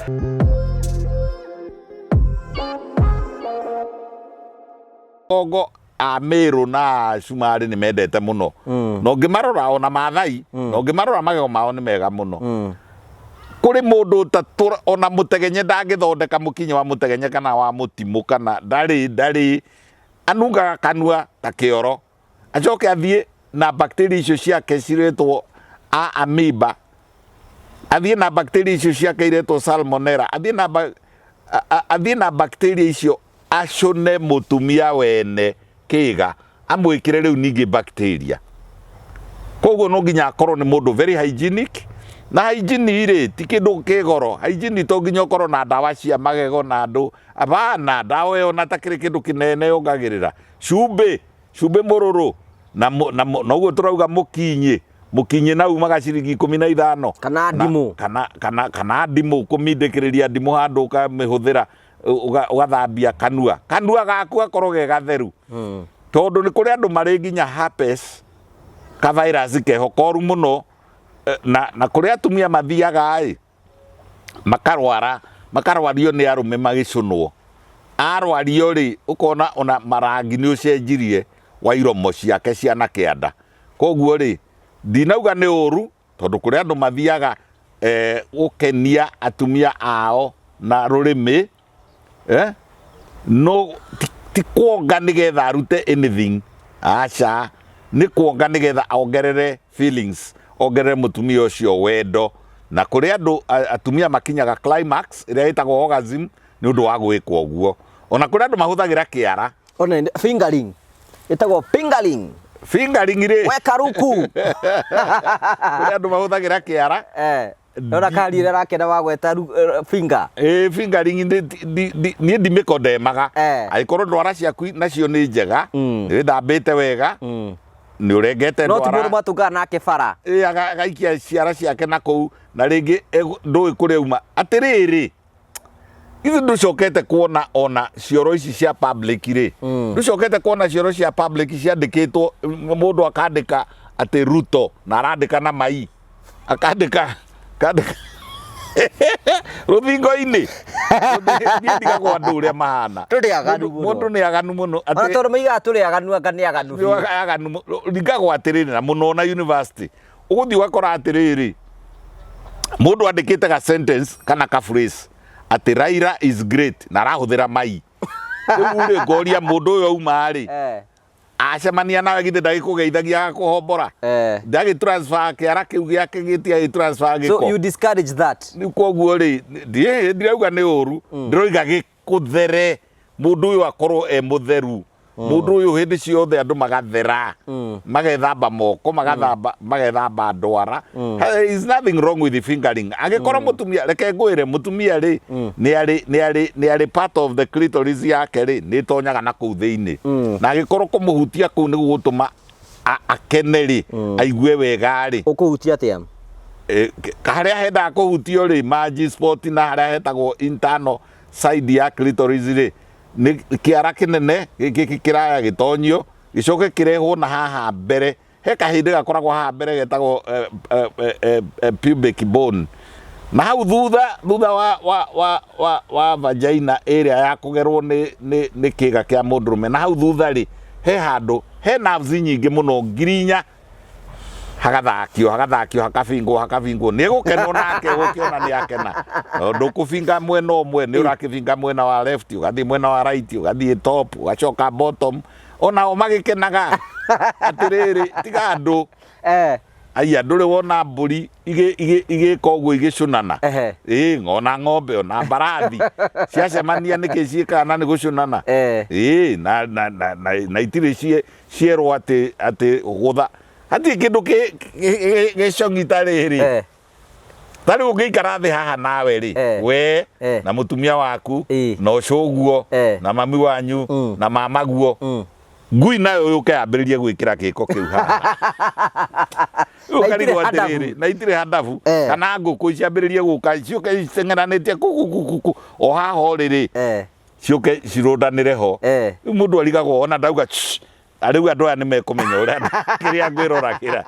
Kongo a Meru na a Cumarĩ nĩ mendete mũno na ũngĩmarora ona Maathai na ũngĩmarora magego mao nĩ mega mũno. Kũrĩ mũndũ ũtatũra ona mũtegenye ndangĩthondeka mũkinya wa mũtegenye kana wa mũtimũ kana ndarĩ ndarĩ anungaga kanua ta kĩoro, acoke athiĩ na bacteria icio ciake ciretwo a amoeba, athiĩ na bacteria icio ciake iretwo salmonella, athiĩ na ba, athiĩ na bacteria icio acũne mũtumia wene kĩga amwĩkĩre rĩu ningĩ bacteria. Koguo no nginya akorwo nĩ mũndũ very hygienic, na hygiene rĩ ti kĩndũ kĩ goro. Hygiene to nginya ũkorwo na ndawa cia magego na andũ abana ndawa ĩyo na takĩrĩ kĩndũ kĩnene yongagĩrĩra cumbĩ, cumbĩ mũrũrũ na na noguo tũrauga mũkinyĩ, mũkinyĩ na umaga ciringi 15 kana ndimũ, kana ndimũ, kũmindĩkĩrĩria ndimũ handũ ũkamĩhũthĩra ũgathambia kanua, kanua gaku gakorwo ge gatheru. Tondũ nĩ kũrĩ andũ marĩ nginya herpes ka virus keho koru mũno, na kũrĩ atumia mathiaga ĩ makarwara, makarwario nĩ arũme magĩcũnwo. Arwario rĩ ũkona ona marangi nĩ ũcenjirie wa iromo ciake cia na kĩanda. Koguo rĩ ndinauga nĩ ũru, tondũ kũrĩ andũ mathiaga gũkenia atumia ao na rũrĩmĩ, no ti kuonga nĩgetha arute anything, aca, nĩ kuonga nĩgetha ongerere feelings, ongerere mũtumia ũcio wendo. Na kũrĩ andũ atumia makinyaga climax ĩrĩa ĩtagwo orgasm nĩ ũndũ wa gwĩkwo ũguo. Ona kũrĩ andũ mahũthagĩra kĩara. Ona fingering ĩtagwo fingering. Fingering rĩ weka ruku. Kũrĩ andũ mahũthagĩra kĩara. Ona kari ĩrĩa arakena wa gweta finger. Fingering niĩ ndimĩkondemaga. Angĩkorwo ndwara ciaku nacio nĩ njega, nĩ wĩthambĩte wega, nĩ ũrengete No ti mũndũ mwatũngana nake bara. Agaikia ciara ciake na kũu, na rĩngĩ ndũĩ kũrĩa auma. Atĩrĩrĩ, ithuĩ ndũcokete kuona ona cioro ici cia public rĩ, ndũcokete kuona cioro cia public ciandĩkĩtwo, mũndũ akandĩka atĩ Ruto na arandĩka na mai, akandĩka akandĩka rũthingo-inĩ. Niĩ ndigagwo andũ ũrĩa mahana. Tũrĩ aganu mũno. Mũndũ nĩ aganu mũno. Ona tondũ moigaga tũrĩ aganu, anga nĩ aganu biũ. Nĩ aganu mũno. Ndigagwo atĩrĩrĩ, na mũno na university. Ũgũthiĩ ũgakora atĩrĩrĩ, mũndũ andĩkĩte ga sentence kana ka phrase atĩ Raila is great na arahũthĩra mai. Rĩu rĩ, ngoria mũndũ ũyũ auma rĩ, acemania nawe githĩ ndagĩkũgeithagia agakũhombora? Ndagĩ transfer kĩara kĩu gĩake gĩtiagĩ transfer gĩko. So you discourage that? Rĩu koguo rĩ, ndirauga nĩ ũru, ndĩroiga gĩkũthere, mũndũ ũyũ akorwo e mũtheru. Mũndũ ũyũ hĩndĩ ciothe andũ magathera, magethamba moko, magathamba, magethamba ndwara. Hey, is nothing wrong with the fingering. Angĩkorwo mũtumia, reke ngwĩre, mũtumia rĩ, nĩ arĩ part of the clitoris yake rĩ, nĩ ĩtonyaga na kũu thĩinĩ. Na angĩkorwo kũmũhutia kũu nĩ gũgũtũma akene rĩ, aigue wega rĩ. Ũkũhutia atĩa? Harĩa hendaga kũhutio rĩ, ma G spot na harĩa hetagwo internal side ya clitoris rĩ, nĩ kĩara kĩnene kĩraya gĩtonyio, gĩcoke kĩrehwo na haha mbere. He kahĩndĩ gakoragwo haha mbere getagwo pubic bone. Na hau thutha wa vagina ĩrĩa ya kũgerwo nĩ kĩga kĩa mũndũrũme. Na hau thutha rĩ, he handũ, he nerves nyingĩ mũno, 4,000, hagathakio, hagathakio, hakabingwo, hakabingwo. Nĩ egũkena onake, gũkĩona nĩ akena. Tondũ kũbinga mwena ũmwe, nĩ ũrakĩbinga mwena wa left, ũgathiĩ mwena wa right, ũgathiĩ top, ũgacoka bottom. Onao magĩkenaga. Atĩrĩrĩ, tiga andũ. Aya, ndũrĩ wona mbũri igĩka ũguo igĩcũnana? Ona ng'ombe, ona mbarathi. Ciacemania nĩkĩ ciĩkaga na nĩ gũcũnana? Na itirĩ cierwo atĩ gũtha. Hatirĩ kĩndũ gĩcong'i ta rĩrĩ. Ta rĩu ũngĩikara thĩ haha nawe rĩ, we na mũtumia waku, na ũcũguo, na mami wanyu, na mamaguo, ngui nayo yũke yambĩrĩrie gwĩkĩra gĩko kĩu haha. Rĩu ũkarigwo atĩrĩrĩ, na itirĩ handabu, kana ngũkũ ciambĩrĩrie gũka, ciũke citeng'eranĩtie ku ku ku ku ku, o haha ũrĩ rĩ, ciũke cirũndanĩre ho. Rĩu mũndũ arigagwo ona ndauga shh, Rĩu andũ aya nĩ mekũmenya ũrĩa kĩrĩa ngwĩroragĩra.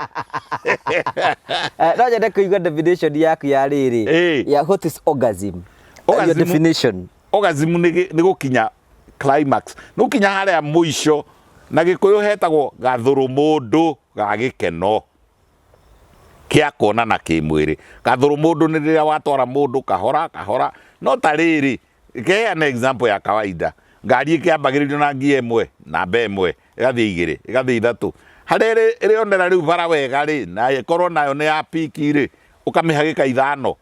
No nyende kũigua definition yaku ya rĩrĩ ya what is orgasm. Your definition. Orgasm nĩ gũkinya climax, nĩ gũkinya harĩa mũico, na Gĩkũyũ hetagwo gathũrũmũndũ ga gĩkeno kĩa kuonana kĩmwĩrĩ. Gathũrũmũndũ nĩ rĩrĩa watwara mũndũ kahora kahora, no ta rĩrĩ, Ngeheana example ya kawaida, ngari ĩkĩambagĩrĩrio na ngia ĩmwe, namba ĩmwe, ĩgathiĩ igĩrĩ, ĩgathiĩ ithatũ. Harĩa ĩrĩonera rĩu bara wega rĩ, na ĩkorwo nayo nĩ ya piki rĩ, ũkamĩhagĩka ithano,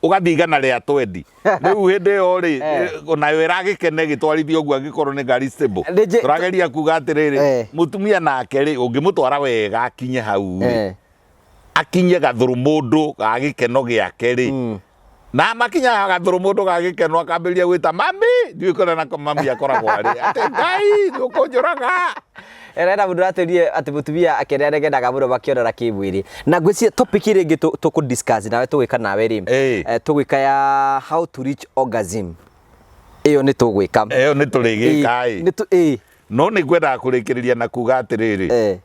ũgathiĩ 120. Rĩu hĩndĩ ĩyo rĩ, onayo ĩragĩkena ĩgĩtwarithia ũguo angĩkorwo nĩ ngari stable. Tũrageria kuga atĩrĩrĩ, mũtumia nake rĩ, ũngĩmũtwara wega akinye hau rĩ, akinye gathũrũmũndũ ga gĩkeno gĩake rĩ, na makinyaga gathũrũmũndũ ga gĩkeno akambĩrĩria gwĩta mami, ndiũĩ kũrĩa nako mami akoragwo arĩ, atĩ Ngai nĩ ũkũnjũraga. Ĩrenda mũndũ atwĩrire atĩ mũtumia akĩrĩa anegenaga mũno makĩonana kĩmwĩrĩ. Na ngwĩciria topic ĩrĩa ĩngĩ tũkũ discuss nawe, tũgwĩka nawe rĩ, tũgwĩka ya how to reach orgasm. Ĩyo nĩ tũgwĩka. Ĩyo nĩ tũrĩgĩka ĩ. No nĩ ngwendaga kũrĩkĩrĩria na kuga atĩrĩrĩ,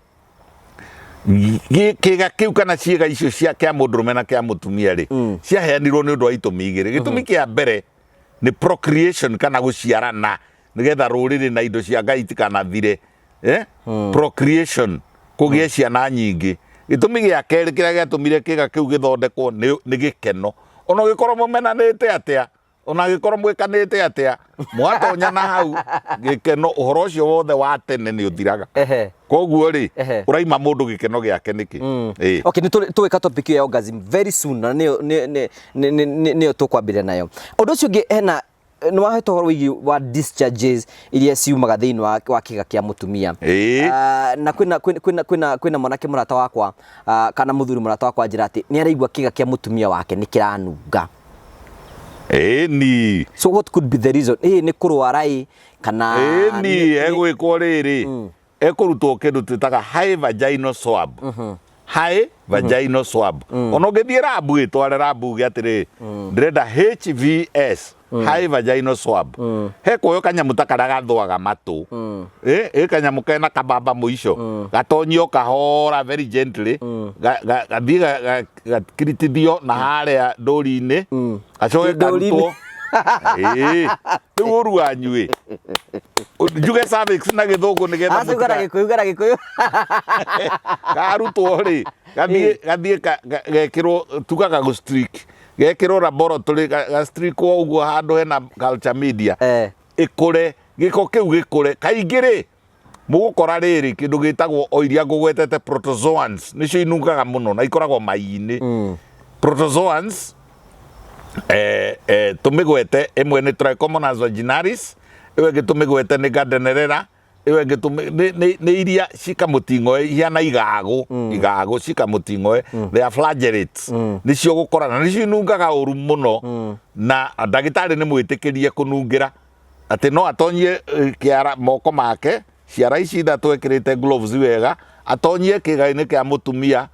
Kĩga kĩu kana ciĩga icio cia kĩa mũndũrũme na kĩa mũtumia rĩ, ciaheanirwo nĩ ũndũ wa itũmi igĩrĩ. Gĩtũmi kĩa mbere nĩ procreation kana gũciarana, nĩgetha rũrĩrĩ na indo cia Ngai itikanathire, eh? Procreation, kũgĩe ciana nyingĩ. Gĩtũmi gĩa kerĩ kĩrĩa gĩatũmire kĩga kĩu gĩthondekwo nĩ gĩkeno. Ona ũngĩkorwo mũmenanĩte atĩa, ona angĩkorwo mwĩkanĩte atĩa, mwatonya na hau gĩkeno, ũhoro ũcio wothe wa tene nĩ ũthiraga. Koguo rĩ, ũraima mũndũ gĩkeno gĩake nĩkĩ? Ĩĩ. Okay, nĩ tũgwĩka topic ĩyo ya orgasm very soon, na nĩyo tũkwambĩrĩria nayo. Ũndũ ũcio ũngĩ, hena nĩ wahete ũhoro wĩgiĩ wa discharges iria ciumaga thĩinĩ wa kĩga kĩa mũtumia. Na kwĩna mwanake mũrata wakwa, kana mũthuri mũrata wakwa anjĩra atĩ nĩ araigua kĩga kĩa mũtumia wake nĩ kĩranunga. Ĩni. So what could be the reason? Ĩ nĩ kũrwara ĩ kana Ĩni, egwĩkwo rĩrĩ, ekũrutwo kĩndũ twĩtaga high vaginal swab. High vaginal swab. Ona ũngĩthiĩ rabu, ĩtware rabu uge atĩrĩrĩ, ndĩrenda HVS, high vaginal swab. He kuoywo kanyamũ ta karĩa gathũaga matũ. Ĩ kanyamũ kena kabamba mũico. Gatonyio kahora very gently. Gathiĩ gakiritithio na harĩa ndũri-inĩ. Gacoke Ndũri-inĩ. karutwo. Ĩĩ. Rĩu ũru wanyu ĩ. Njuge cervix na gĩthũngũ nĩgetha Aca uga na Gĩkũyũ, uga na Gĩkũyũ. Karutwo rĩ, gathiĩ gekĩrwo, tugaga gũ streak, gekĩrwo laboratory, ga streakwo ũguo handũ hena culture media, ĩkũre, gĩko kĩu gĩkũre. Kaingĩ rĩ, mũgũkora rĩrĩ kĩndũ gĩtagwo o iria ngũgwetete, protozoans, nĩcio inungaga mũno na ikoragwo mai-inĩ. Protozoans, tũmĩgwete ĩmwe nĩ Trichomonas vaginalis, ĩyo ĩngĩ tũmĩgwete nĩ Gardnerella, ĩyo ĩngĩ nĩ iria cikamũting'oe ihana igagũ, igagũ cikamũting'oe, they are flagellates, nĩcio gũkora na nĩcio inungaga ũru mũno, na ndagĩtarĩ nĩ mwĩtĩkĩrie kũnungĩra atĩ no atonyie kĩara moko make, ciara ici ithatũ ekĩrĩte gloves wega, atonyie kĩga-inĩ kĩa mũtumia,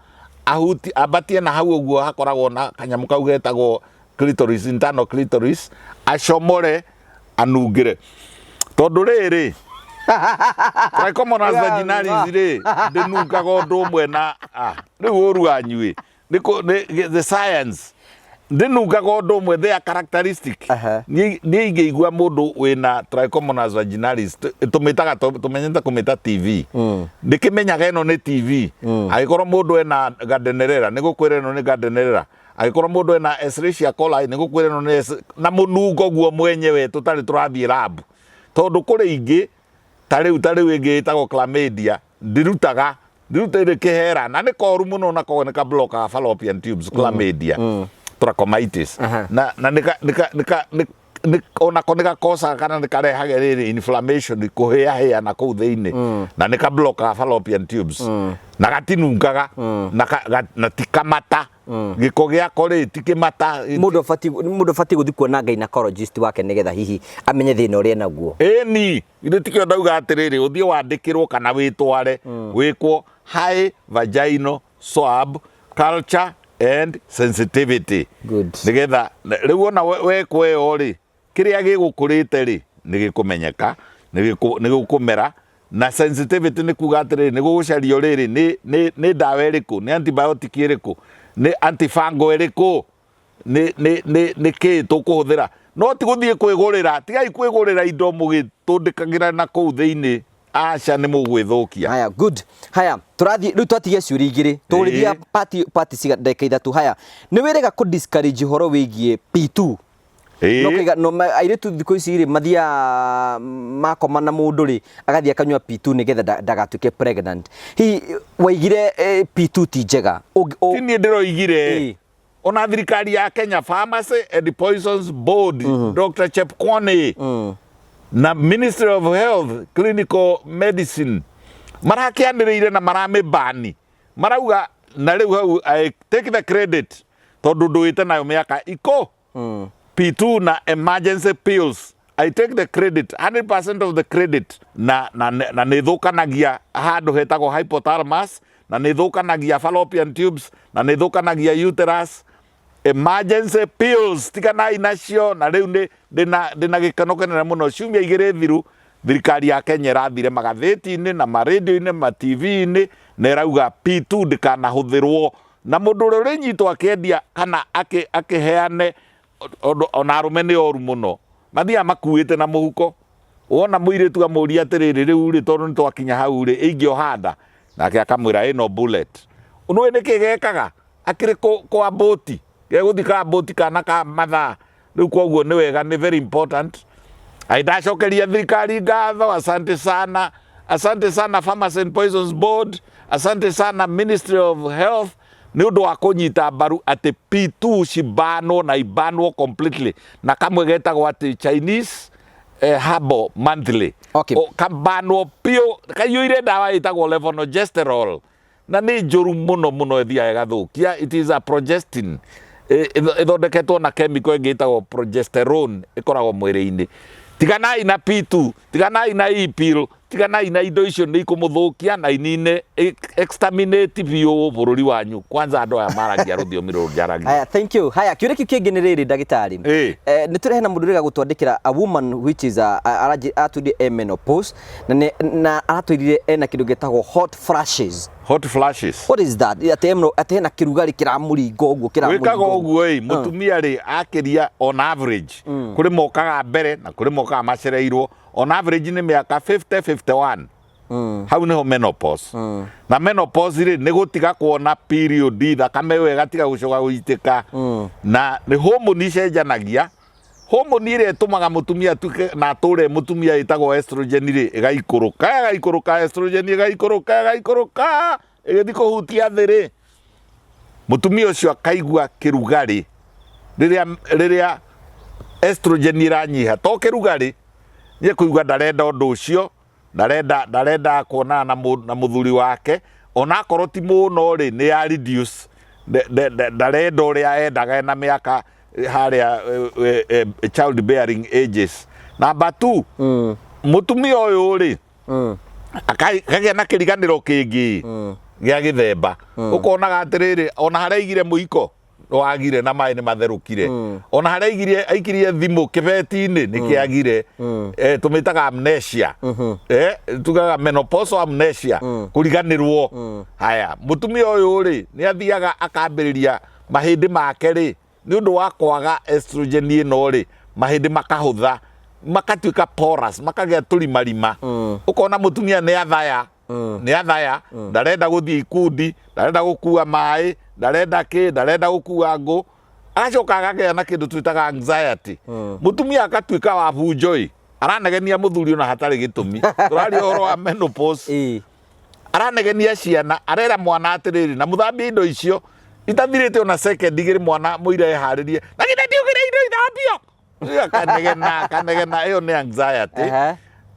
ahuti, ambatie na hau ũguo hakoragwo na kanyamũ kau getagwo clitoris, internal clitoris, acomore anungĩre. Tondũ rĩrĩ, Trichomonas vaginalis rĩ, ndĩnungaga ũndũ ũmwe na rĩu ũru wanyu ĩ, the science ndĩnungaga ũndũ ũmwe, they are characteristic. Niĩ ingĩigua mũndũ wĩna Trichomonas vaginalis, tũmĩtaga, tũmenyete kũmĩta TV, ndĩkĩmenyaga ĩno nĩ TV. Angĩkorwo mũndũ ena Gardnerella, nĩ gũkwĩra ĩno nĩ Gardnerella. Angĩkorwo mũndũ ena Escherichia coli, nĩ gũkwĩra ĩno nĩ na mũnungo guo mwenyewe tũtarĩ tũrathiĩ lab. Tondũ kũrĩ ingĩ ta rĩu ĩngĩ ĩtagwo chlamydia, ndirutaga ĩrĩ kĩhera na nĩ koru mũno, na koguo nĩ ka blockaga fallopian tubes, chlamydia trachomatis, na nĩ onako nĩ gakocaga kana nĩ karehage rĩrĩ inflammation, kũhĩahĩa na kũu thĩinĩ, na nĩ ka blockaga fallopian tubes, na gatinungaga na ti kamata, gĩko gĩako rĩ ti kĩmata. Mũndũ abatiĩ gũthiĩ kuona gynecologist wake nĩgetha hihi amenye thĩna ũrĩa enaguo. Ĩni, githĩ tikĩo ndauga atĩrĩrĩ, ũthiĩ wandĩkĩrwo kana wĩtware wĩkwo high vaginal swab culture and sensitivity. Good. Nĩgetha rĩu ona wekwo ĩyo rĩ, kĩrĩa gĩgũkũrĩte rĩ, nĩ gĩkũmenyeka, nĩ gĩkũmera. Na sensitivity nĩ kuga atĩrĩrĩ, nĩ gũgũcario rĩrĩ nĩ nĩ nĩ ndawa ĩrĩkũ, nĩ antibiotic ĩrĩkũ, nĩ antifungal ĩrĩkũ, nĩ nĩ nĩ nĩ kĩĩ tũkũhũthĩra. No ti gũthiĩ kwĩgũrĩra, tigai kwĩgũrĩra indo mũgĩtũndĩkagĩra na kũu thĩinĩ, aca nĩ mũgwĩthũkia. Haya, good. Haya, tũrathiĩ rĩu, twatigia ciũria igĩrĩ, tũrĩria pati pati ciga ndagĩka 3. Haya, nĩ wĩrĩga kũ discourage ũhoro wĩgiĩ P2? No kaiga no airĩtu thikũ ici rĩ, mathiaga makoma na mũndũ rĩ, agathiĩ akanyua P2 nĩgetha ndagatuĩke pregnant. Hihi waigire P2 ti njega? Ti niĩ ndĩroigire. Ona thirikari ya Kenya, Pharmacy and Poisons Board, Dr. Chepkwony, na Ministry of Health Clinical Medicine marakĩanĩrĩire na maramĩbani, marauga na rĩu hau I take the credit tondũ ndũĩte nayo mĩaka iko P2 na emergency pills. I take the credit, 100% of the credit. Na nĩ thũkanagia handũ hetagwo hypothalamus, na nĩ thũkanagia fallopian tubes, na nĩ thũkanagia uterus. Emergency pills, tiganai nacio. Na rĩu nĩ ndĩna gĩkeno kĩnene mũno, ciumia 2 thiru thirikari ya Kenya ĩrathire magathĩti-inĩ na marendio-inĩ, ma TV-inĩ, na ĩrauga P2 ndĩkanahũthĩrwo, na mũndũ ũrĩa ũrĩnyitwo akĩendia kana akĩheane. Ona arũme nĩ oru mũno, mathiaga makuĩte na mũhuko. Wona mũirĩtu amũria atĩrĩrĩ, rĩu rĩ, tondũ nĩ twakinya hau rĩ, ingĩoha nda? Nake akamwĩra ĩno bullet. Nĩũĩ nĩkĩ gekaga akĩrĩ kwa bũti gegũthiĩ ka bũti kana ka mathaa rĩu. Koguo nĩ wega, nĩ very important. Ai, ndacokeria thirikari ngatho. Asante sana, asante sana Pharmacy and Poisons Board, asante sana Ministry of Health nĩ ũndũ wa kũnyita mbaru atĩ P2 cibanwo na ibanwo completely, na kamwe getagwo atĩ Chinese herbal monthly. Kabanwo biũ, kaiyũire ndawa ĩtagwo levonorgestrel, na nĩ njũru mũno mũno, ĩthiaga ĩgathũkia. It is a progestin, ĩthondeketwo na chemical ĩngĩ ĩtagwo progesterone, ĩkoragwo mwĩrĩ-inĩ. Tiganai na P2, tiganai na e-pill, tiganai na indo icio, nĩ ikũmũthũkia na inine, exterminate biũ bũrũri wanyu. Kwanza andũ aya maragia rũthiomi rũrũ njaragia. Haya, thank you. Haya, kĩũria kĩu kĩngĩ nĩ rĩrĩ, ndagĩtarĩ. Nĩ tũrehe na mũndũ ũrĩa gũtwandĩkĩra, a woman which is a, aratwĩrire e menopause, na aratwĩrire ena kĩndũ gĩtagwo hot flashes. Hot flashes. What is that? Atĩ hena kĩrugarĩ kĩramũringa ũguo, kĩramũringa Wĩkaga ũguo. Ũguo ĩ, mũtumia rĩ, akĩria on average, kũrĩ mokaga mbere na kũrĩ mokaga macereirwo, on average nĩ mĩaka 50 51, hau nĩho menopause. Na menopause rĩ, nĩ gũtiga kuona period, thakame ĩyo ĩgatiga gũcoka gũitĩka, na nĩ hormone icenjanagia. Hormone ĩrĩa ĩtũmaga mũtumia atuĩke na atũre mũtumia ĩtagwo estrogen rĩ, ĩgaikũrũka, ĩgaikũrũka, estrogen ĩgaikũrũka, ĩgaikũrũka, ĩgĩthiĩ kũhutia thĩ rĩ, mũtumia ũcio akaigua kĩrugarĩ rĩrĩa estrogen ĩranyiha. To kĩrugarĩ, nĩ kũigua ndarenda ũndũ ũcio, ndarenda kuonana na mũthuri wake, onakorwo ti mũno rĩ, nĩ ya reduce. Ndarenda ũrĩa endaga ena mĩaka harĩa child bearing ages. Number two, mũtumia ũyũ rĩ, akagĩa na kĩriganĩro kĩngĩ gĩa gĩthemba. Ũkonaga atĩrĩrĩ, ona harĩa aigire mũiko wagire na maĩ nĩ matherũkire, ona harĩa aigire aikirie thimũ kĩbeti-inĩ nĩ kĩagire. Tũmĩtaga amnesia, tugaga menopausal amnesia, kũriganĩrwo. Haya, mũtumia ũyũ rĩ, nĩ athiaga akambĩrĩria mahĩndĩ make rĩ, nĩ ũndũ wa kwaga estrogen ĩno rĩ, mahĩndĩ makahũtha, makatuĩka porous, makagĩa tũrimarima. Ũkona mũtumia nĩ athaya, nĩ athaya, ndarenda gũthiĩ ikundi, ndarenda gũkua maĩ, ndarenda kĩ, ndarenda gũkua ngũ. Agacoka akagĩa na kĩndũ twĩtaga anxiety. Mũtumia akatuĩka wa bunjoi, aranegenia mũthuri ona hatarĩ gĩtũmi. Tũraria ũhoro wa menopause. Aranegenia ciana, arera mwana atĩrĩrĩ, na mũthambie indo icio itathirĩte ona second 2, mwana mũire eharĩrie, na githĩ ndiugire indo ithambio? Akanegena, akanegena. Ĩyo nĩ anxiety.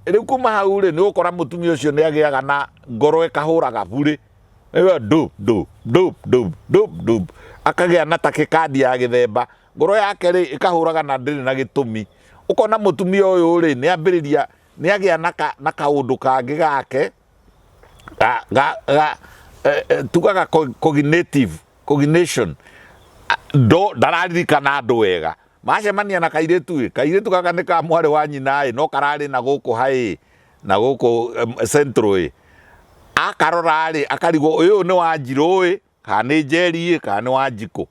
Rĩu kuma hau rĩ, nĩ ũgũkora mũtumia ũcio nĩ agĩaga na ngoro ĩkahũraga burĩ. Ĩyo ndu ndu ndu ndu ndu ndu, akagĩa na tachycardia ya gĩthemba, ngoro yake rĩ, ĩkahũraga na ndĩrĩ na gĩtũmi. Ũkona mũtumia ũyũ rĩ, nĩ ambĩrĩria, nĩ agĩa na kaũndũ kangĩ gake ga tugaga cognitive cognition, ndo ndararirikana andũ wega. Macemania na kairĩtu ĩ, kairĩtu gaka nĩ ka mwarĩ wa nyina ĩ, no kararĩ na gũkũ haĩ. Na gũkũ Central ĩ, akarora rĩ, akarigwo ũyũ nĩ Wanjirũ ĩ, kana nĩ Njeri ĩ, kana nĩ Wanjikũ.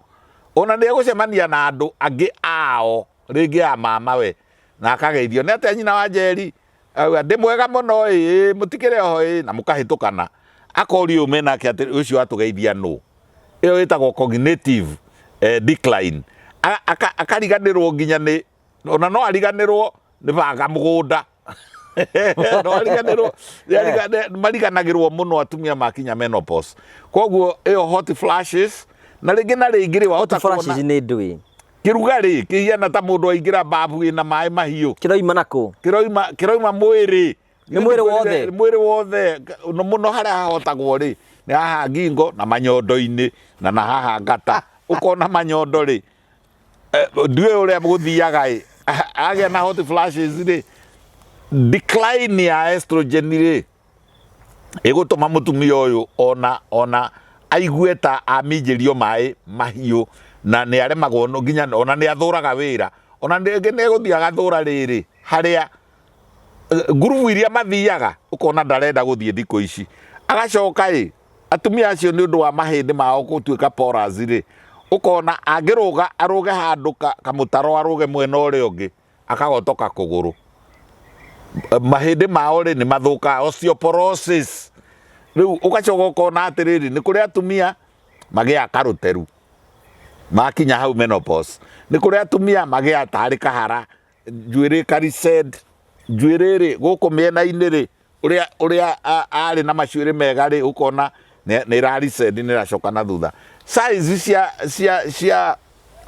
Ona nĩ egũcemania na andũ angĩ ao rĩngĩ a mamawe, na akageithio, nĩ atĩa nyina wa Njeri? Auga ndĩ mwega mũno ĩ, mũtikĩrĩ oho ĩ, na mũkahĩtũkana. Akoria ũyũ menake atĩ ũcio atũgeithia nũ? Ĩyo ĩtagwo cognitive decline. Akariganĩrwo nginya nĩ ona no ariganĩrwo nĩ banga mũgũnda. No ariganĩrwo, mariganagĩrwo mũno atumia makinya menopause. Koguo ĩyo hot flashes, na rĩngĩ na rĩngĩ rĩ, wahota Hot flashes kuona nĩ ndũĩ. Kĩrugarĩ kĩhiana ta mũndũ aingĩra babu ĩna maĩ mahiũ. Kĩroima na kũ? Kĩroima mwĩrĩ. Nĩ mwĩrĩ wothe? Mwĩrĩ wothe, mũno harĩa hahotagwo rĩ, nĩ haha ngingo na manyondo-inĩ na na haha ngata. Ũkona manyondo rĩ, ndiũĩ ũrĩa gũthiaga ĩ, agĩa na hot flashes rĩ, decline ya estrogen rĩ, ĩgũtũma mũtumia ũyũ ona aigue ta aminjĩrio maĩ mahiũ, na nĩ aremagwo nginya ona nĩ athũraga wĩra, ona rĩngĩ nĩ egũthiĩ agathũra rĩrĩ harĩa ngurubu iria mathiaga, ũkona ndarenda gũthiĩ thikũ ici. Agacoka ĩ, atumia acio nĩ ũndũ wa mahĩndĩ mao gũtuĩka porous rĩ, ũkona angĩrũga arũge handũ kamũtaro arũge mwena ũrĩa ũngĩ, akagotoka kũgũrũ. Mahĩndĩ mao rĩ nĩ mathũkaga, osteoporosis. Rĩu ũgacoka ũkona atĩrĩrĩ, nĩ kũrĩ atumia magĩaga karũteru makinya hau menopause, nĩ kũrĩ atumia magĩaga tarĩ kahara, njuĩrĩ ĩkarisend, njuĩrĩ rĩ gũkũ mĩena-inĩ rĩ, ũrĩa arĩ na macuĩrĩ mega rĩ, ũkona nĩ ĩrarisend, nĩ ĩracoka na thutha. Size cia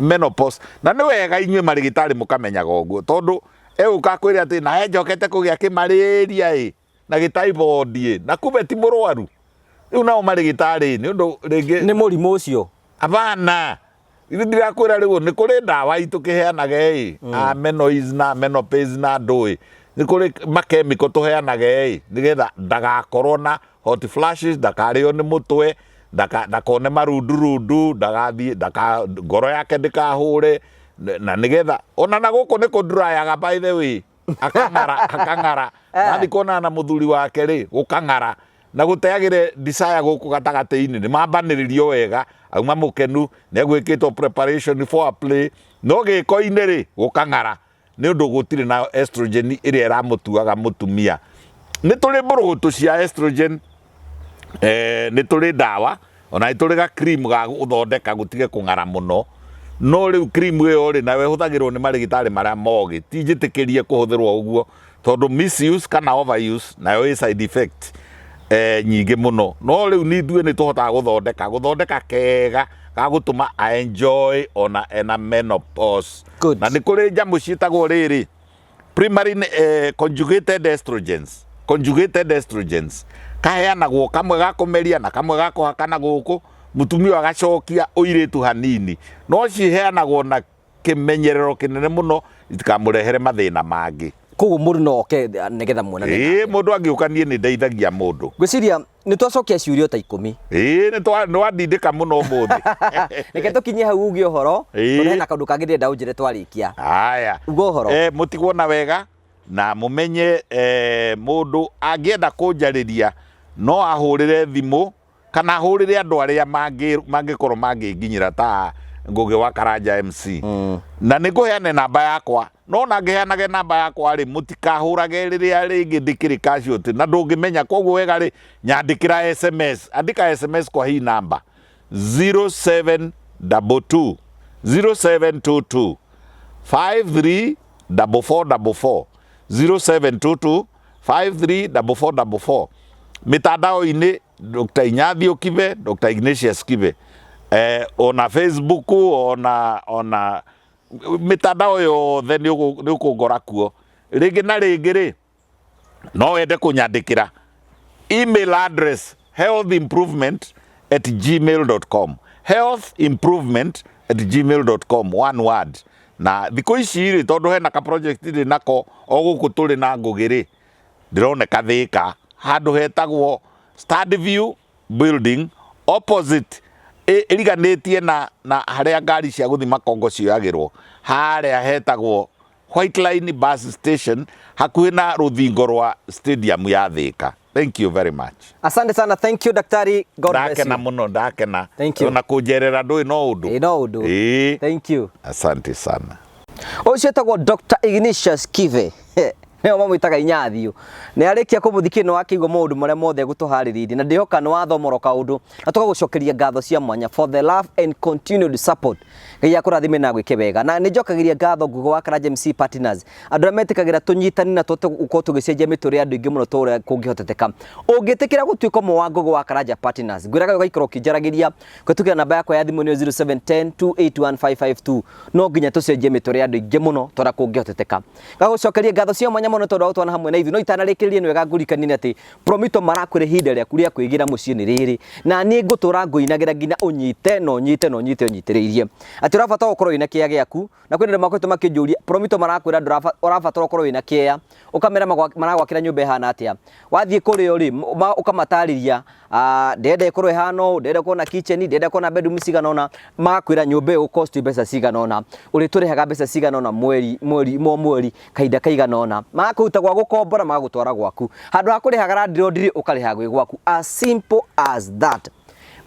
menopause, na nĩ wega inyuĩ marĩgĩtarĩ mũkamenyaga ũguo, tondũ egũka akwĩre atĩ na he njokete kũgĩa kĩmarĩria ĩ, na gĩtyphoid ĩ, na kumbe ti mũrwaru. Rĩu nao marĩgĩtarĩ nĩ ũndũ rĩngĩ nĩ mũrimũ ũcio. Abana, ithuĩ ndirakwĩra rĩu nĩ kũrĩ ndawa itũkĩheanaga ĩ, a menoise na menopause na ndũĩ, nĩ kũrĩ makemiko tũheanaga ĩ, nĩgetha ndagakorwo na hot flashes, ndakarĩo nĩ mũtwe, ndakone marundurundu, ndagathiĩ, ngoro yake ndĩkahũre, na nĩgetha ona na gũkũ nĩ kũndurayaga by the way, akang'ara, akang'ara. Nathiĩ kuonana na mũthuri wake rĩ, gũkang'ara. Na gũteagĩre desire gũkũ gatagatĩ-inĩ, nĩ mambanĩrĩrio wega, auma mũkenu, nĩ egwĩkĩtwo preparation for a play, no gĩko-inĩ rĩ, gũkang'ara. Nĩ ũndũ gũtirĩ na estrogen ĩrĩa ĩramũtuaga mũtumia. Nĩ tũrĩ mbũrũgũtũ cia estrogen, nĩ tũrĩ ndawa, ona nĩ tũrĩ ga cream ga gũthondeka gũtige kũng'ara mũno. No rĩu cream ĩyo rĩ, nayo ĩhũthagĩrwo nĩ marĩgĩtarĩ marĩa mogĩ, ti njĩtĩkĩrie kũhũthĩrwo ũguo, tondũ misuse kana overuse nayo ĩ side effect nyingĩ mũno. No rĩu nĩ ithuĩ nĩ tũhotaga gũthondeka kega ga gũtũma a enjoy ona ena menopause. Good. Na nĩ kũrĩ nyamũ ciĩtagwo rĩrĩ, primary conjugated estrogens, conjugated estrogens kaheanagwo kamwe ga kũmeria na kamwe ga kũhakana gũkũ, mũtumia agacokia ũirĩtu hanini, no ciheanagwo na kĩmenyerero kĩnene mũno itikamũrehere mathĩna mangĩ. Koguo mũndũ no oke nĩgetha muonane nake. Mũndũ angĩũka niĩ nĩ ndeithagia mũndũ. Ngwĩciria nĩ twacokia ciũria ta 10. Nĩ wandindĩka mũno ũmũthĩ. Reke tũkinyie hau uge ũhoro, tondũ hena kaũndũ kangĩ ndĩrenda ũnjĩre twarĩkia. Haya. Uga ũhoro. Mũtigwo na wega na mũmenye mũndũ angĩenda kũnjarĩria no ahũrĩre thimũ kana ahũrĩre andũ arĩa mangĩkorwo mangĩnginyĩra ta Ngũgĩ wa Karanja MC. Na nĩ ngũheane namba yakwa, no na ngĩheanage namba yakwa rĩ, mũtikahũrage rĩrĩa rĩngĩ ndĩkĩrĩ casualty na ndũngĩmenya. Koguo wega rĩ, nyandĩkĩra SMS, andĩka SMS kwa hii namba zero seven double two, zero seven two two, five three double four double four, zero seven two two, five three double four double four. Mitandao-inĩ Dr. Inyathiũ Kibe, Dr. Ignatius Kibe, ona Facebook, ona mitandao yothe nĩ ũkũngora kuo. Rĩngĩ na rĩngĩ rĩ, no wende kũnyandĩkĩra email address healthimprovement@gmail.com, healthimprovement@gmail.com, one word. Na thikũ ici rĩ, tondũ hena ka project rĩ nako o gũkũ tũrĩ na Ngũgĩ rĩ, ndĩroneka Thĩka handũ hetagwo Stand View Building opposite, ĩriganĩtie na harĩa ngari cia gũthiĩ Makongo cioyagĩrwo, harĩa hetagwo White Line bus station hakuhĩ na rũthingo rwa stadium ya Thĩka. Thank you very much. Asante sana, thank you daktari. God bless Ndakena you. mũno, ndakena. Thank you. Ona kũnjerera ndũĩ no ũndũ. Ĩ, no ũndũ. Ĩĩ. Thank you. Asante sana. Ũcio etagwo Dr. Ignatius Kive nĩo mamwĩtaga Inyathiũ. Nĩ arĩkia kũmũthikia nĩ wakĩigua maũndũ marĩa mothe egũtũharĩrĩirie na ndĩhoka nĩ wathomorwo kaũndũ na tũgagũcokeria ngatho cia mwanya for the love and continued support. Ngai akũrathime na agwĩke wega. Na nĩ njokagĩria ngatho Ngugo wa Karanja MC Partners, andũ arĩa metĩkagĩra tũnyitani na tũhote gũkorwo tũgĩcenjia mĩtũrĩre ya andũ aingĩ mũno ta ũrĩa kũngĩhoteteka. Ũngĩtĩkĩra gũtuĩka ũmwe wa Ngugo wa Karanja Partners, ngwĩraga ũgaikara ũkĩnjaragĩria kũhĩtũkĩra namba yakwa ya thimũ nĩyo 0710 281552. No nginya tũcenjie mĩtũrĩre ya andũ aingĩ mũno ta ũrĩa kũngĩhoteteka. Ngagũcokeria ngatho cia mwanya mũno tondũ wa gũtwana hamwe na ithuĩ. No itanarĩkĩrĩria nĩ wega ngũririkanie atĩ Promito marakwĩra ihinda rĩaku rĩa kwĩgĩra mũciĩ nĩ rĩrĩ, na niĩ ngũtũra ngũinagĩra nginya ũnyite na ũnyite na ũnyite ũnyitĩrĩirie. Atĩ ũrabatara gũkorwo wĩna kĩea gĩaku, na kwĩna andũ makoretwo makĩnjũria Promito marakwĩra ũrabatara ũkorwo wĩna kĩea, ũkamera maragwakĩra nyũmba ĩhana atĩa. Wathiĩ kũrĩ o rĩ, ũkamatarĩria, ndĩrenda ĩkorwo ĩhana ũũ, ndĩrenda ĩkorwo na kitchen, ndĩrenda ĩkorwo na bedroom cigana ũna, magakwĩra nyũmba ĩyo ĩgũ cost mbeca cigana ũna, ũrĩtũrĩhaga mbeca cigana ũna mweri, mweri, o mweri, kahinda kaigana ũna. Magakũruta gwa gũkombora magagũtwara gwaku. Handũ ha kũrĩhaga landlord rĩ, ũkarĩhaga gwĩ gwaku. As simple as that.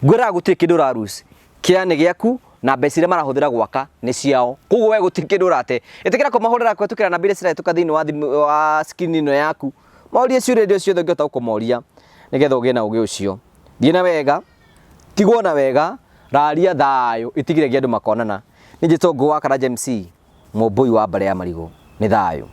Ngwĩraga gũtirĩ kĩndũ ũra lose. Kĩea nĩ gĩaku na mbeca iria marahũthĩra gwaka nĩ ciao. Koguo we gũtirĩ kĩndũ ũrate. Ĩtĩkĩra kũmahũrĩra kũhĩtũkĩra namba iria cirahĩtũka thĩinĩ wa thimũ wa screen ĩno yaku. Morie ciũria iria ciothe ũngĩhota kũmoria nĩgetha ũgĩe na ũgĩ ũcio. Thiĩ na wega, tigwo na wega, raria thayũ, itigire andũ makonana. Niĩ njĩtwo Ngũgũ wa Karanja MC, Mũmbũi wa mbarĩ ya marigũ. Nĩ thayũ.